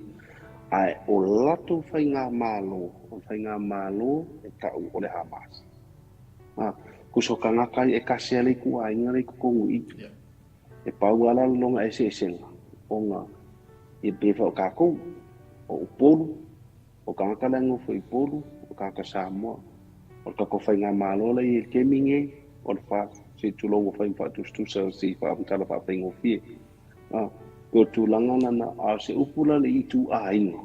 S3: Ae o latou faigamalo, o le faigamalo e tau o le Hamas. A, tusa o tagata ia e tasi lava le ituaiga lea i totonu i i. E pau lava la le lona eseesega, ona ia pei foi o tatou, o Upolu, o tagata la e nofo i Upolu, o tagata Samoa, o le tatou faigamalo la e i ai i le taimi lenei, o le FAST, se i tulou ua fai ma faatusatusa se i faamatala faafaigofie. A, pei o le tulaga lena, a o se upu la i le ituaiga,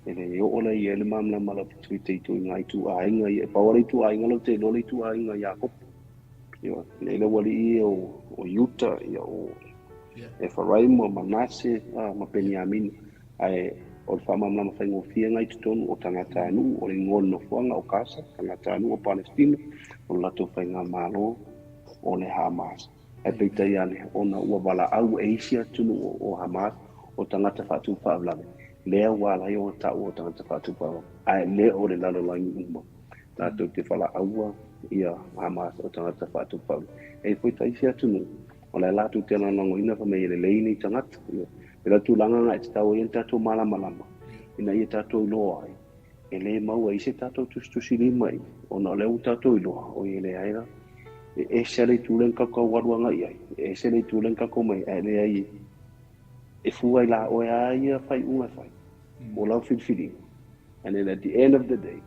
S3: e le oo la i ai le malamalama a lau fitafita i ituaiga ituaiga ia. E pau lava le ituaiga la ou te iloa o le ituaiga Iakopo. Ioe, le le ualii ia o Iuta, ia o Efaraima, o Manase, ma Peniamina. Ae o le faamalamalama faigofie na i totonu o tagatanuu, o le igoa o le nofoaga o Gasa, tagatanuu o Palestina, o le latou faigamalo o le Hamas. Ae peitai ane, ona ua valaau e isi atunuu o Hamas o tagata faatupu faalavelave, lea ua ala ai ona taua o tagata faatupu faalavelave, ae le o le lalolagi uma. Latou te valaauina ia Hamas o tagata faatupu faalavelave. E i ai foi ta isi atunuu, o la e latou te lagolagoina fai mai e lelei nei tagata. Ia, pei la tulaga na e tatau ai ona tatou malamalama, ina ia tatou iloa ai, e le maua ai se tatou tusitusilima i, ona o lea ua tatou iloa, oi e leai la, e ese le itu lea na tatou alu agai i ai, e ese le itu lea na tatou omai ai, ae leai, e fua i la oe a ia faaiuga e fai, mo lau filifiliga. And then at the end of the day,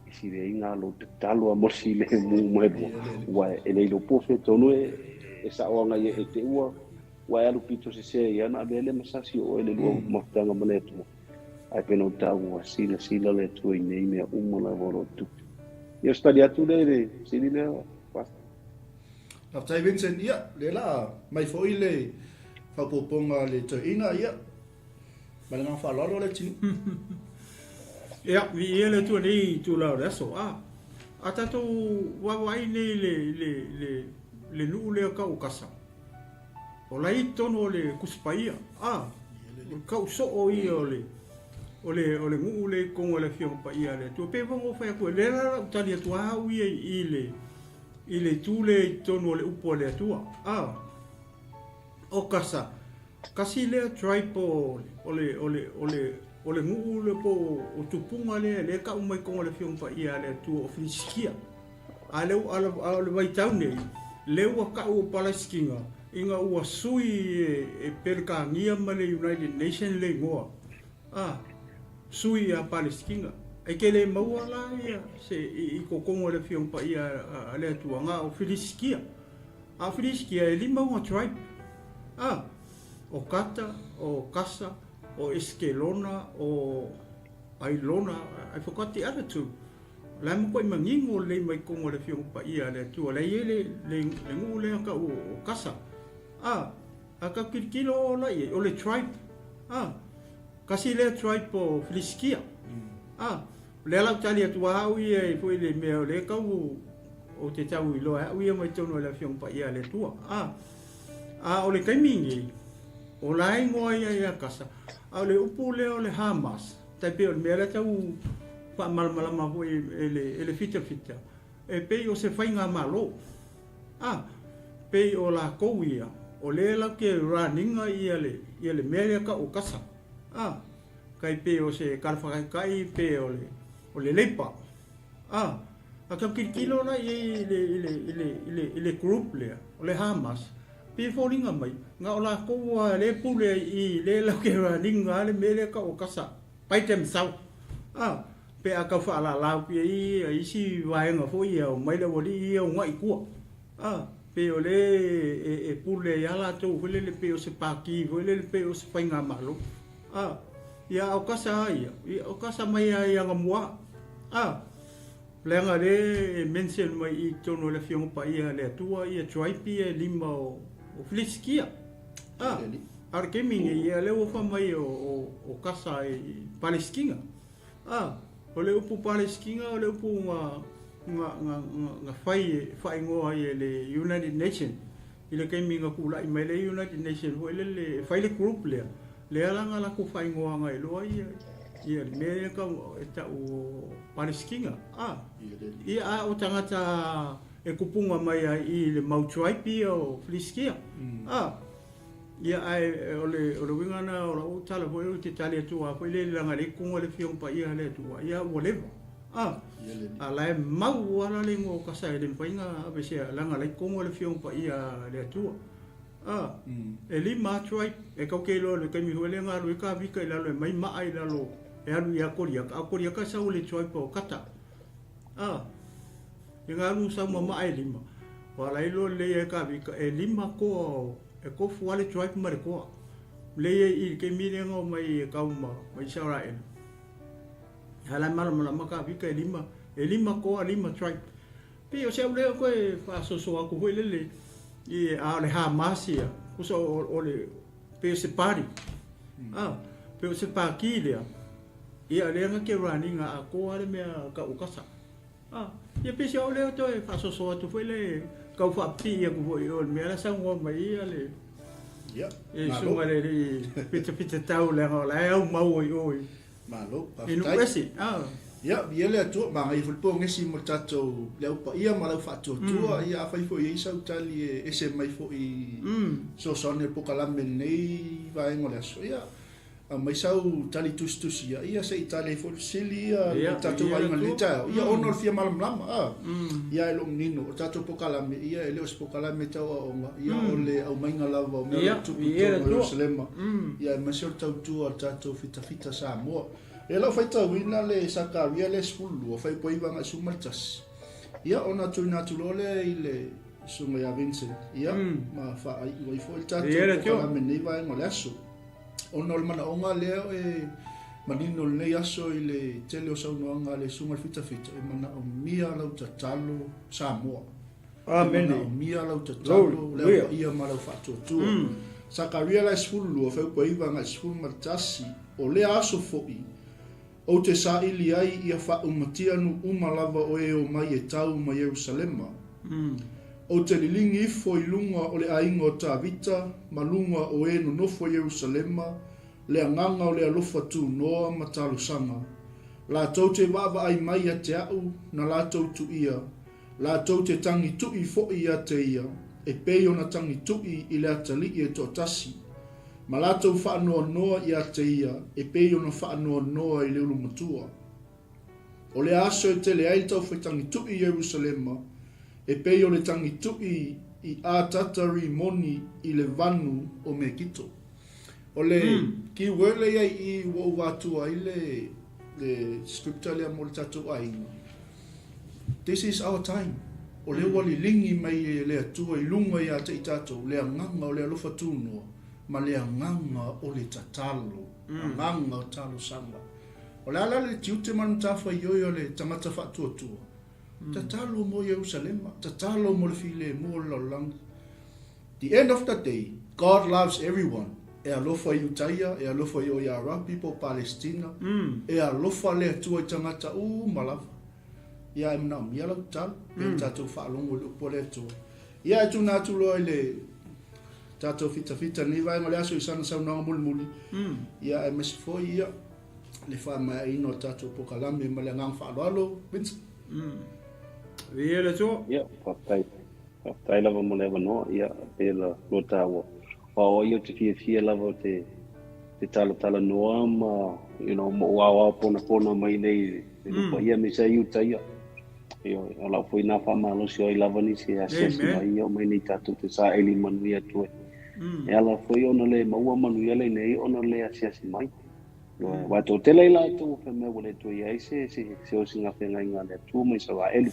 S3: e sileiga lou tatalo a mo le silemu mai lua, ua e le iloa po o fea tonu e e sao agai ai e te ua ua e alu pito sese ai ana avea le masasi o oe le lua mafutaga ma le Atua. Ae pei ona ou taua, silasila le Atua i nei mea uma lava o lo o tupu. Ia, o se tali atu lea i le fesili lea, Pastor.
S1: Faafetai Vincent, ia, lea la mai foi le faaopoopoga a le toeaina, ia, Ma le agaga faaaloalo Leatinuu.
S2: Ia, viia le Atua i lenei itula o le aso. A, a tatou vaavaai nei i le, le, le, le nuu lea tau o Kasa, o la e i totonu o le Tusi Paia. A, o le tau soo ia o le, o le, o le nuu lea i totonu o le Afioga Paia a le Atua. Pei foi ona ou fai atu, lea la ou tali atu lava au ia i le, i le itu lea i totonu o le upu a le Atua. A, o Kasa, Tasi lea tribe o le o le o le o le nuu lea po o tupuga lea lea e tau mai totonu o le Afioga Paia a le Atua o Filisitia. A lea ua a o le vaitau nei, lea ua tau o Palesitina ina ua sui e e Peretania ma le United Nation le igoa a sui ia Palesitina. E te le maua la ia se i totonu o le Afioga Paia a le Atua na o Filisitia. A o Filisitia e lima ona tribe. A, o Gata, o Kasa, o Esikelona, o Ailona, I forgot the other two. O la e matuai manino lelei mai totonu o le Afioga Paia a le Atua, la e i ai le, le, le nuu lea tau o Kasa. A, a tatou tilotilo la i ai, o le tribe. A, tasi lea tribe o Filisitia. A, O lea la ou tali atu a au ia i foi le mea o lea tau ou te tau iloa e au ia mai totonu o le Afioga Paia a le Atua. A, a o le taimi nei, o la e igoa ia ia Kasa, a o le upu lea o le Hamas, tai pei o le mea lea tau faamalamalama foi e le, e le fitafita, e pei o se faigamalo. A, pei o lakou ia, o lea latou te running-a ia le, ia le mea lea tau o Kasa. A, tai pei o se tala faataitai pe o le, o le Labour. A, a tau tilotilo la i ai i le, i le, i le, i le, i le group lea, o le Hamas, pei e foliga mai, na o latou lava lea e pule ai i i, lea latou te running-a le mea lea tau o Kasa by themselves. A, pe a tau faalala atu i ai isi vaega foi ia, omai le aualii ia uunai i tua. A, pei o lea e pule ai lava latou foi lele pei o se pati foi lele pei o se faigamalo. A, ia a o Kasa lava ia, ia o Kasa mai lava i Agamua. A, leaga lea e mention mai i totonu o le Afioga Paia a le Atua ia tribe ia e lima o Filisitia. A, a o le taimi nei, ia lea ua fai mai o Kasa i Palesitina. A, o le upu Palesitina o le upu na, na, na, na fai e faaigoa ai e le United Nation i le taimi na tulai mai le United Nation foi lele e fai le group lea, lea la na latou faaigoaina ai loa ia, ia le mea lea tau, e tau o Palesitina. A, ia a o tagata e kupuga mai ai i le mau tribe ia o Filisitia. A, Ia, ae o le, o le uiga lena o lau tala foi ou te tali atu lava foi lele leaga e leai tonu le Afioga Paia a le Atua, ia ua leva. A, a la e mau lava la le igoa o Kasa e le mafai ona aveesea leaga la e i totonu o le Afioga Paia a le Atua. A, e lima atu ai, e tau te iloa i le taimi foi lea na alu ai Tavita i lalo e mai maa i lalo e alu ia Koliata, a o Koliata e sau i le tribe o Kata. A, e na alu sau ma maa e lima, ua ala ai loa lelei ai Tavita, e lima toa o E kofu lava le tribe ma le toa. Lei ai i le taimi lea na omai e kau ma Isaraelu. A la e malamalama Tavita e lima, e lima toa, lima tribe. Pei o se au lea koe faasoasoa atu foi lele i a o le Hamas ia, tusa o, o le pei o se party. Ah, pei o se pākī lea. Ia lea na te running a atoa le mea tau o Kasa. Ah, ia pei se au lea toe faasoasoa atu foi le tau faapipii atu foi i o i le mea la saunoa mai ai ia le
S1: Ia,
S2: e
S1: malo.
S2: susuga le alii pitapita tau leaga o la e aumau ai o i
S1: Malo,
S2: i
S1: faafetai.
S2: nuu ese. Ah.
S1: Ia, viia le Atua, manaia foi le pogesi mo le tatou le au paia ma le au faatuatua. Ia, afai foi e i ai sau tali e ese mai foi i fesoasoani o le polokalame i lenei vaega o le aso, ia, Aumai sau tali tusitusi ia, ia se i tali ai foi le fesili ia le tatou vaaiga i lenei taeao, ia ona o le fia malamalama, a. Ia e le o manino, o le tatou polokalame, ia e le o se polokalame tau aoaoga, ia o le aumaiga lava o mea o lo o tupu i totonu o Ierusalema, ia aemaise o le tautua a le tatou fitafita Samoa. Ia lau faitauina le Sakaria lea 12, fuaiupu 9 agai 11, ia ona tuuina atu loa lea i le Susuga ia Vincent, ia ma faaiu ai foi le tatou polokalame i lenei vaega o le aso. Ona o le manaoga lea e manino i lenei aso i le tele o saunoaga a le Susuga i le Fitafita, e manaomia lau tatalo Samoa.
S2: Amene.
S1: E manaomia lau tatalo, le au paia ma lau faatuatua. Sakaria la e 12, fuaiupu 9 agai 11, o lea aso foi, ou te saili ai ia faaumatia nuu uma lava o e omai e tau ma Ierusalema. Ou te liligi ifo i luga o le aiga o Tavita ma luga o e nonofo i Ierusalema le agaga o le alofa tunoa ma talosaga. Latou te vaavaai mai ia te a'u na latou tuia, latou te tagi tu'i fo'i ia te ia, e pei ona tagi tu'i i le atalii e toatasi, ma latou faanoanoa ia te ia e pei ona faanoanoa i le ulumatua. O lea aso e tele ai le taufaitagituʻi i Ierusalema, e pei o le tagituʻi i Atata Rimoni i le vanu o Mekito. O le key word lea i ai i i ua ou vatua ai le le scripture lea mo le tatou aiga, This is our time. O lea ua liligi mai e le Atua i luga ia te i tatou le agaga o le alofa tunoa ma le agaga o le tatalo, agaga o talosaga. O le a la le tiute ma le matafaioi o le tagata faatuatua? Tatalo mo Ierusalema, tatalo mo le filemu o le lalolagi. The end of the day, God loves everyone. E alofa i Iutaia, e alofa i o i Arapi po o Palestina, e alofa le Atua i tagata uma lava. Ia e manaomia lau tatalo, pei ona tatou faalogo i le upu a le Atua. Ia e tuna atu loa i le tatou fitafita i lenei vaega o le aso i sana saunoaga mulimuli, ia aemaise foi ia le faamaeaina o le tatou polokalame ma le agaga faaaloalo, Vincent.
S2: Viia le Atua.
S3: Ia, faafetai. Faafetai lava mo le avanoa, ia, pei ona lua taua, aua o ai ou te fiafia lava ou te te talatalanoa ma, you know, ma ou aoao ponapona mai nei i le mm. paia me se i uta ia. Ioe, o lau foi nā faamalosi o ai lava nisi e asiasi mai ia o mai nei tatou te saili manuia atu ai. Mm. E ala foi ona le maua manuia lenei ona le asiasi mai. Ioe, aua e toatele ai latou ua fai mai ua le toe i ai se, se, se osiga feagaiga a le Atua ma Isaraelu.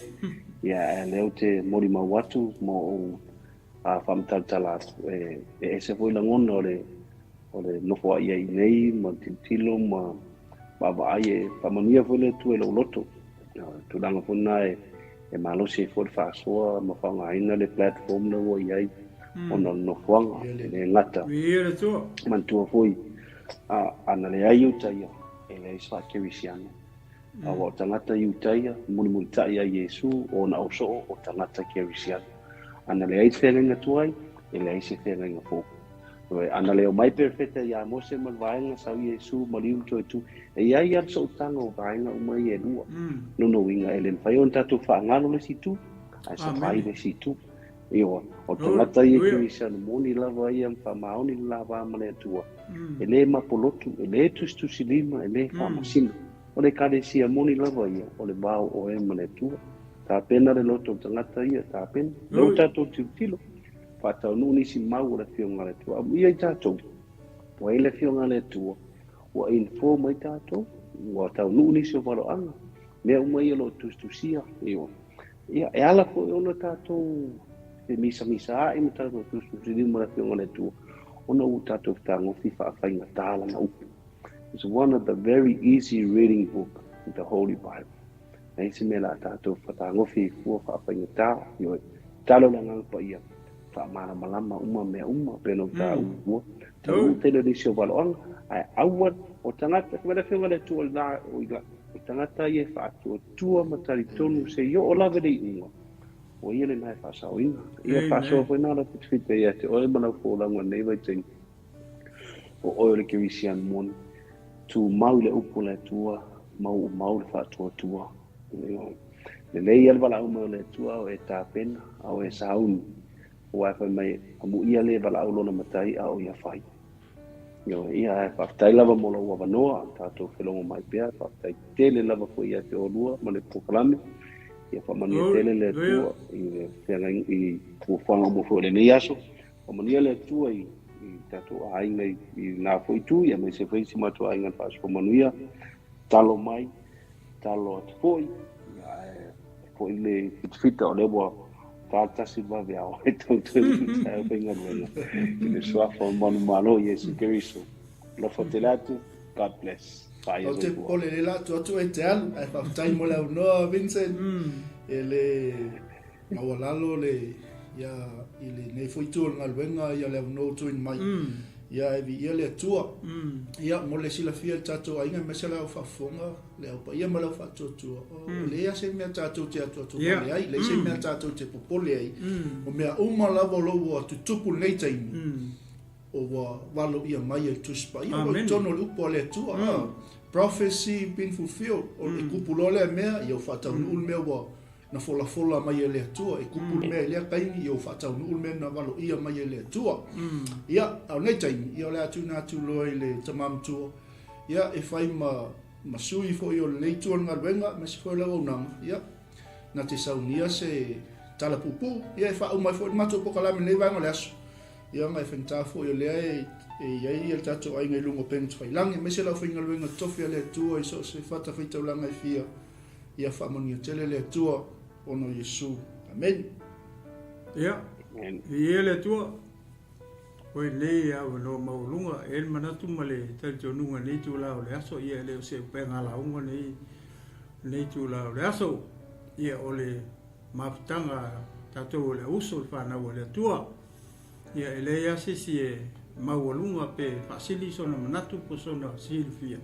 S3: Ia, ae lea ou te molimau atu ma ou faamatalatala atu, e, e ese foi lagona o le, o le nofoaʻi ai nei ma tilotilo ma vaavaai e faamanuia foi le Atua i lou loto. Tulaga foi lena e, e malosi ai foi le faasoa ma faaaogaina le platform lea ua i ai mm. ona o le nofoaga e le gata. Manatua foi, a, ana leai Iutaia, e leai se faakerisiano. Mm. Aua o tagata Iutaia, mulimulitai ia Iesu, o ona ausoo o tagata kerisiano. Ana leai se feagaiga tuai, e leai se feagaiga fou. Ana le omai perofeta iā Mose ma le vaega, sau Iesu, maliu toe tu. E i ai lava le sootaga o vaega uma ia e lua. Mm. Lona uiga, e le mafai ona tatou faagalo le isi itu, ae savai le isi itu. Ioe, o tagata ia kerisiano moni lava ia ma faamaoni le la va ma le Atua. Mm. E le mapolotu, e le tusitusilima, e le mm. faamasina. O le ekalesia moni lava ia, o le va o oe ma le Atua. Tapena le loto o tagata ia, tapena. Lea ua tatou tilotilo, faataunuu nisi mau o le Afioga a le Atua. Amuia i tatou, ua i ai le Afioga a le Atua, ua inform ai tatou, ua taunuu nisi o valoaga, mea uma ia o lo o tusitusia, ioe. Ia, e ala foi ona tatou femisamisa ai ma tatou tusitusilima ma le Afioga a le Atua, ona ua tatou fetagofi faafaigatā lana upu. It's one of the very easy reading book, the Holy Bible. Leai se mea la tatou fetagofi ai fua faafaigatā, ioe. Tatalo le Agaga Paia, faamalamalama uma mea uma, pei ona ou taua, taunuu tele o nisi o valoaga, ae aua o tagata, fai mai le Afioga a le Atua i la, o i la, o tagata ia e faatuatua ma talitonu se i oo lava i le iuga, o ia lena e faasaoina. Ia faasoa foi na lau fitafita ia te oe ma lau folauga i lenei vaitaimi. O oe o le kerisiano moni, tumau i le upu a le Atua, mauumau le faatuatua. Lelei ia le valaau mai o le Atua, a o e tapena, a o e sauni. Aua e fai mai, amuia le valaau lona matai, a o ia fai. Ioe, ia, ae faafetai lava mo lou avanoa, tatou felogo mai pea, faafetai tele lava foi ia te oulua ma le polokalame. Ia faamanuia tele le Atua i le feagaiga i fuafuaga uma foi o lenei aso. Faamanuia le Atua i i tatou aiga i, i lena foi itu, ia aemaise foi si matou aiga i le faasoa manuia. Talo mai, talo atu foi, ia, ae foi le fitafita o lea ua ta tasi le vaveao e tau toe taeao faigaluega i le suafa o manumalo Iesu Keriso. Alofa tele atu, God bless. Paia
S1: Ou te
S3: soifua.
S1: popole le la atu atu e te alu, ae faafetai mo le aunoa Vincent. E le maualalo le ia i lenei foi itu o le galuega ia le aunoa ua tuuina mai. Ia e viia le Atua. Ia mo le silafia e le tatou aiga aemaise le au faafofoga, le au paia ma le au faatuatua, o leai lava se mea tatou te atuatu vale ai, leai se mea tatou te popole ai. O mea uma lava o lo o ua tutupu i lenei taimi, o ua valoia mai e le Tusi Paia, o lo o i totonu o le upu a le Atua. Prophecy been fulfilled, o e kupu loa lea mea, ia ua faataunuu le mea ua Na folafola mai e le Atua, e kupu le mea i lea taimi, ia ua faataunuu le mea na valoia mai e le Atua. Ia, a o lenei taimi, ia o le a tuuina atu loa i le tama matua, ia, e fai ma, ma sui foi o lenei itu o le galuega, aemaise foi o le auaunaga, ia, na te saunia se tala puupuu, ia, e faauma ai foi le matou polokalame i lenei vaega o le aso. Ia, ma e faigata foi o lea e, e i ai le tatou aiga i luga o upega tafailagi, aemaise le aufaigaluega totofi a le Atua i so o se fatafaitaulaga e fia, Ia faamanuia tele le Atua ona o Iesu. Amene.
S2: Ia, viia le Atua. O lenei avanoa maualuga, e i ai le manatu ma le talitonuga i lenei itula o le aso, ia e le o se upega lauga lenei, lenei itula o le aso. Ia o le mafutaga a tatou o le auuso, le fanau a le Atua. Ia e leai lava se isi e maualuga pe faasili sona manatu po o sona silafia.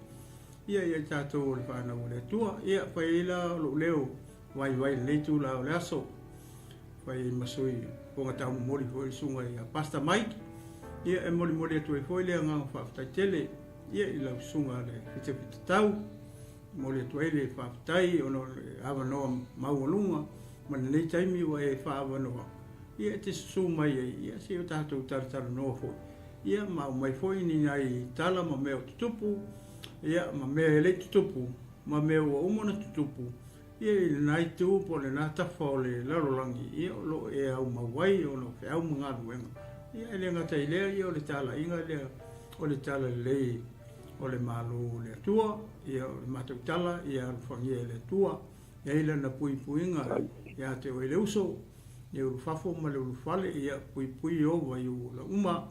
S2: Ia ia i tatou o le fanau a le Atua. Ia, fai ai la lou leo vaivai i lenei itula o le aso. Fai ai ma sui fofoga taumomoli foi le susuga ia Pastor Mike. Ia, e molimoli atu ai foi le agaga faafetai tele ia i lau susuga le fitafita-tau. Momoli atu ai le faafetai ona o le avanoa maualuga ma lenei taimi ua e faaavanoa. Ia, e te susu mai ai, ia, se i o tatou talatalanoa foi, ia, ma aumai foi ni nai tala ma mea o tutupu, ia, ma mea e le i tutupu, ma mea ua uma ona tutupu, ia, i lena itu po o lena tafa o le lalolagi, ia, o lo o e aumau ai ona o feau ma galuega. Ia, e le gata i lea, ia, o le talaiga lea o le talalelei o le Malo o le Atua, ia, o le matou tala, ia alofagia e le Atua, i ai Lana puipuiga ia te oe le uso, le ulufafo ma le ulufale, ia puipui ou vaiū ola uma,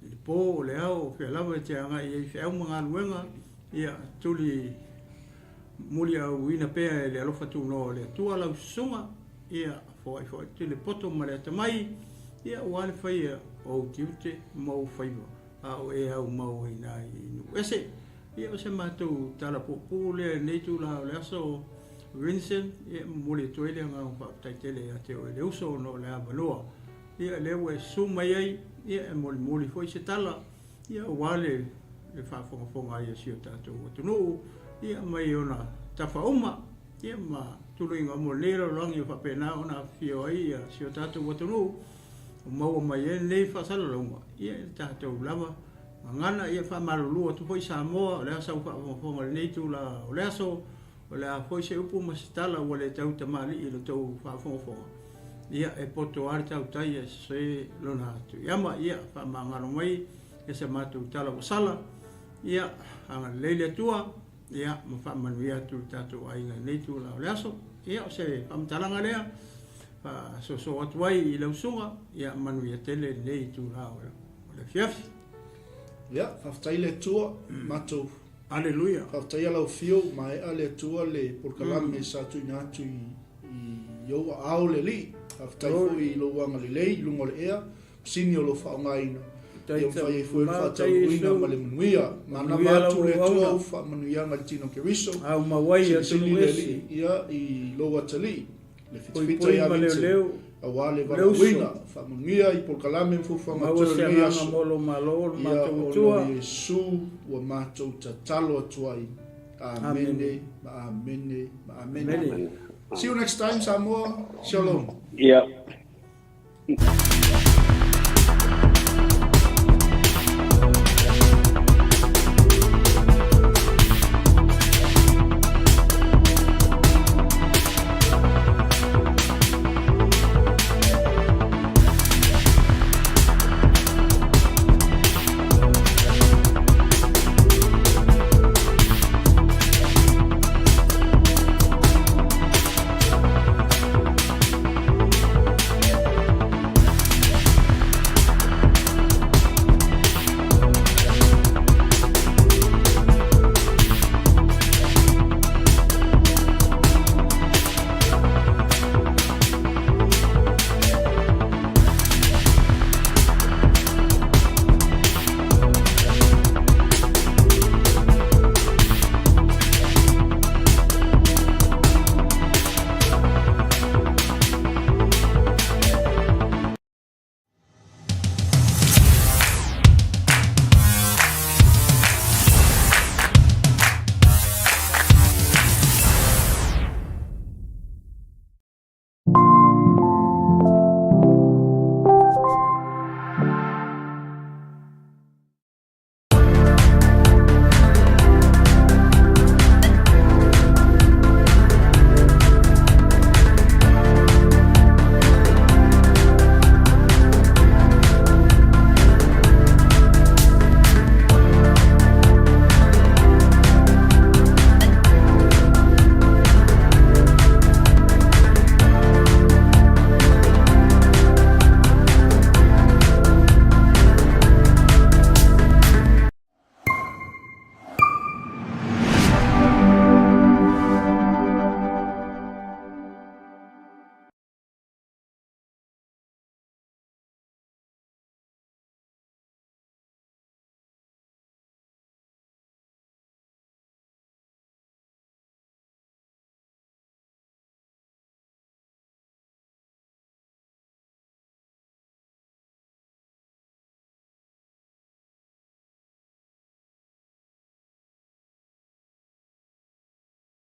S2: i le pō, o le ao, o fea lava e te agai ai i feau ma galuega, ia tuli muliauina pea e le alofa tunoa o le Atua lau susuga, ia foaifoai atu le poto ma le atamai, ia aua le faia o ou tiute ma ou faiva. A o e aumau ai i ina i nuu ese. Ia o se matou tala puupuu lea i lenei itula o le aso Vincent, ia e momoli atu ai le agaga faafetai tele ia te oe le uso ona o le avanoa. Ia lea ua e susu mai ai, ia e molimoli foi se tala, ia aua le le faafogafoga ai a si o tatou atunuu, ia mai ona tafa uma, ia ma tuluiga uma o lenei lalolagi o faapena ona afifio ai ia si o tatou atunuu. Ua maua mai ai lenei faasalalauga, ia i le tatou lava gagana, ia faamalulu atu foi Samoa, o le a sau faafogafoga i lenei itula o le aso, o le a foi se upu ma se tala ua le tau tamalii i lo tou faafogafoga, ia e poto lava le tautai ae sese lona atuiama, ia faamagalo mai ia se matou tala ua sala, ia agalelei le Atua. Ia, ma faamanuia atu i le tatou aiga i lenei itula o le aso. Ia, o se faamatalaga lea, faasoso atu ai i lau susuga, ia manuia tele lenei itula o le afiafi.
S1: Ia, faafetai le Atua, matou.
S2: Aleluia.
S1: Faafetai lau afio, maea le Atua le polokalame sa tuuina atu i ou aao le Alii. Faafetai foi i lou agalelei i luga o le ea. Masini o lo o faaaogaina ia mafai ai foi ona faataunuuina ma le manuia. Manava atu le Atua ou faamanuiaga i le tino Keriso. Silisili le Alii ia i lou atalii, le fitafita ia Vincent, aua le valaauina. Faamanuia i polokalame ma fuafuaga atoa o lenei aso. Ia ona o Iesu ua matou tatalo atu ai. Amene ma amene ma amene. See you next time Samoa. Shalom.
S3: Yeah.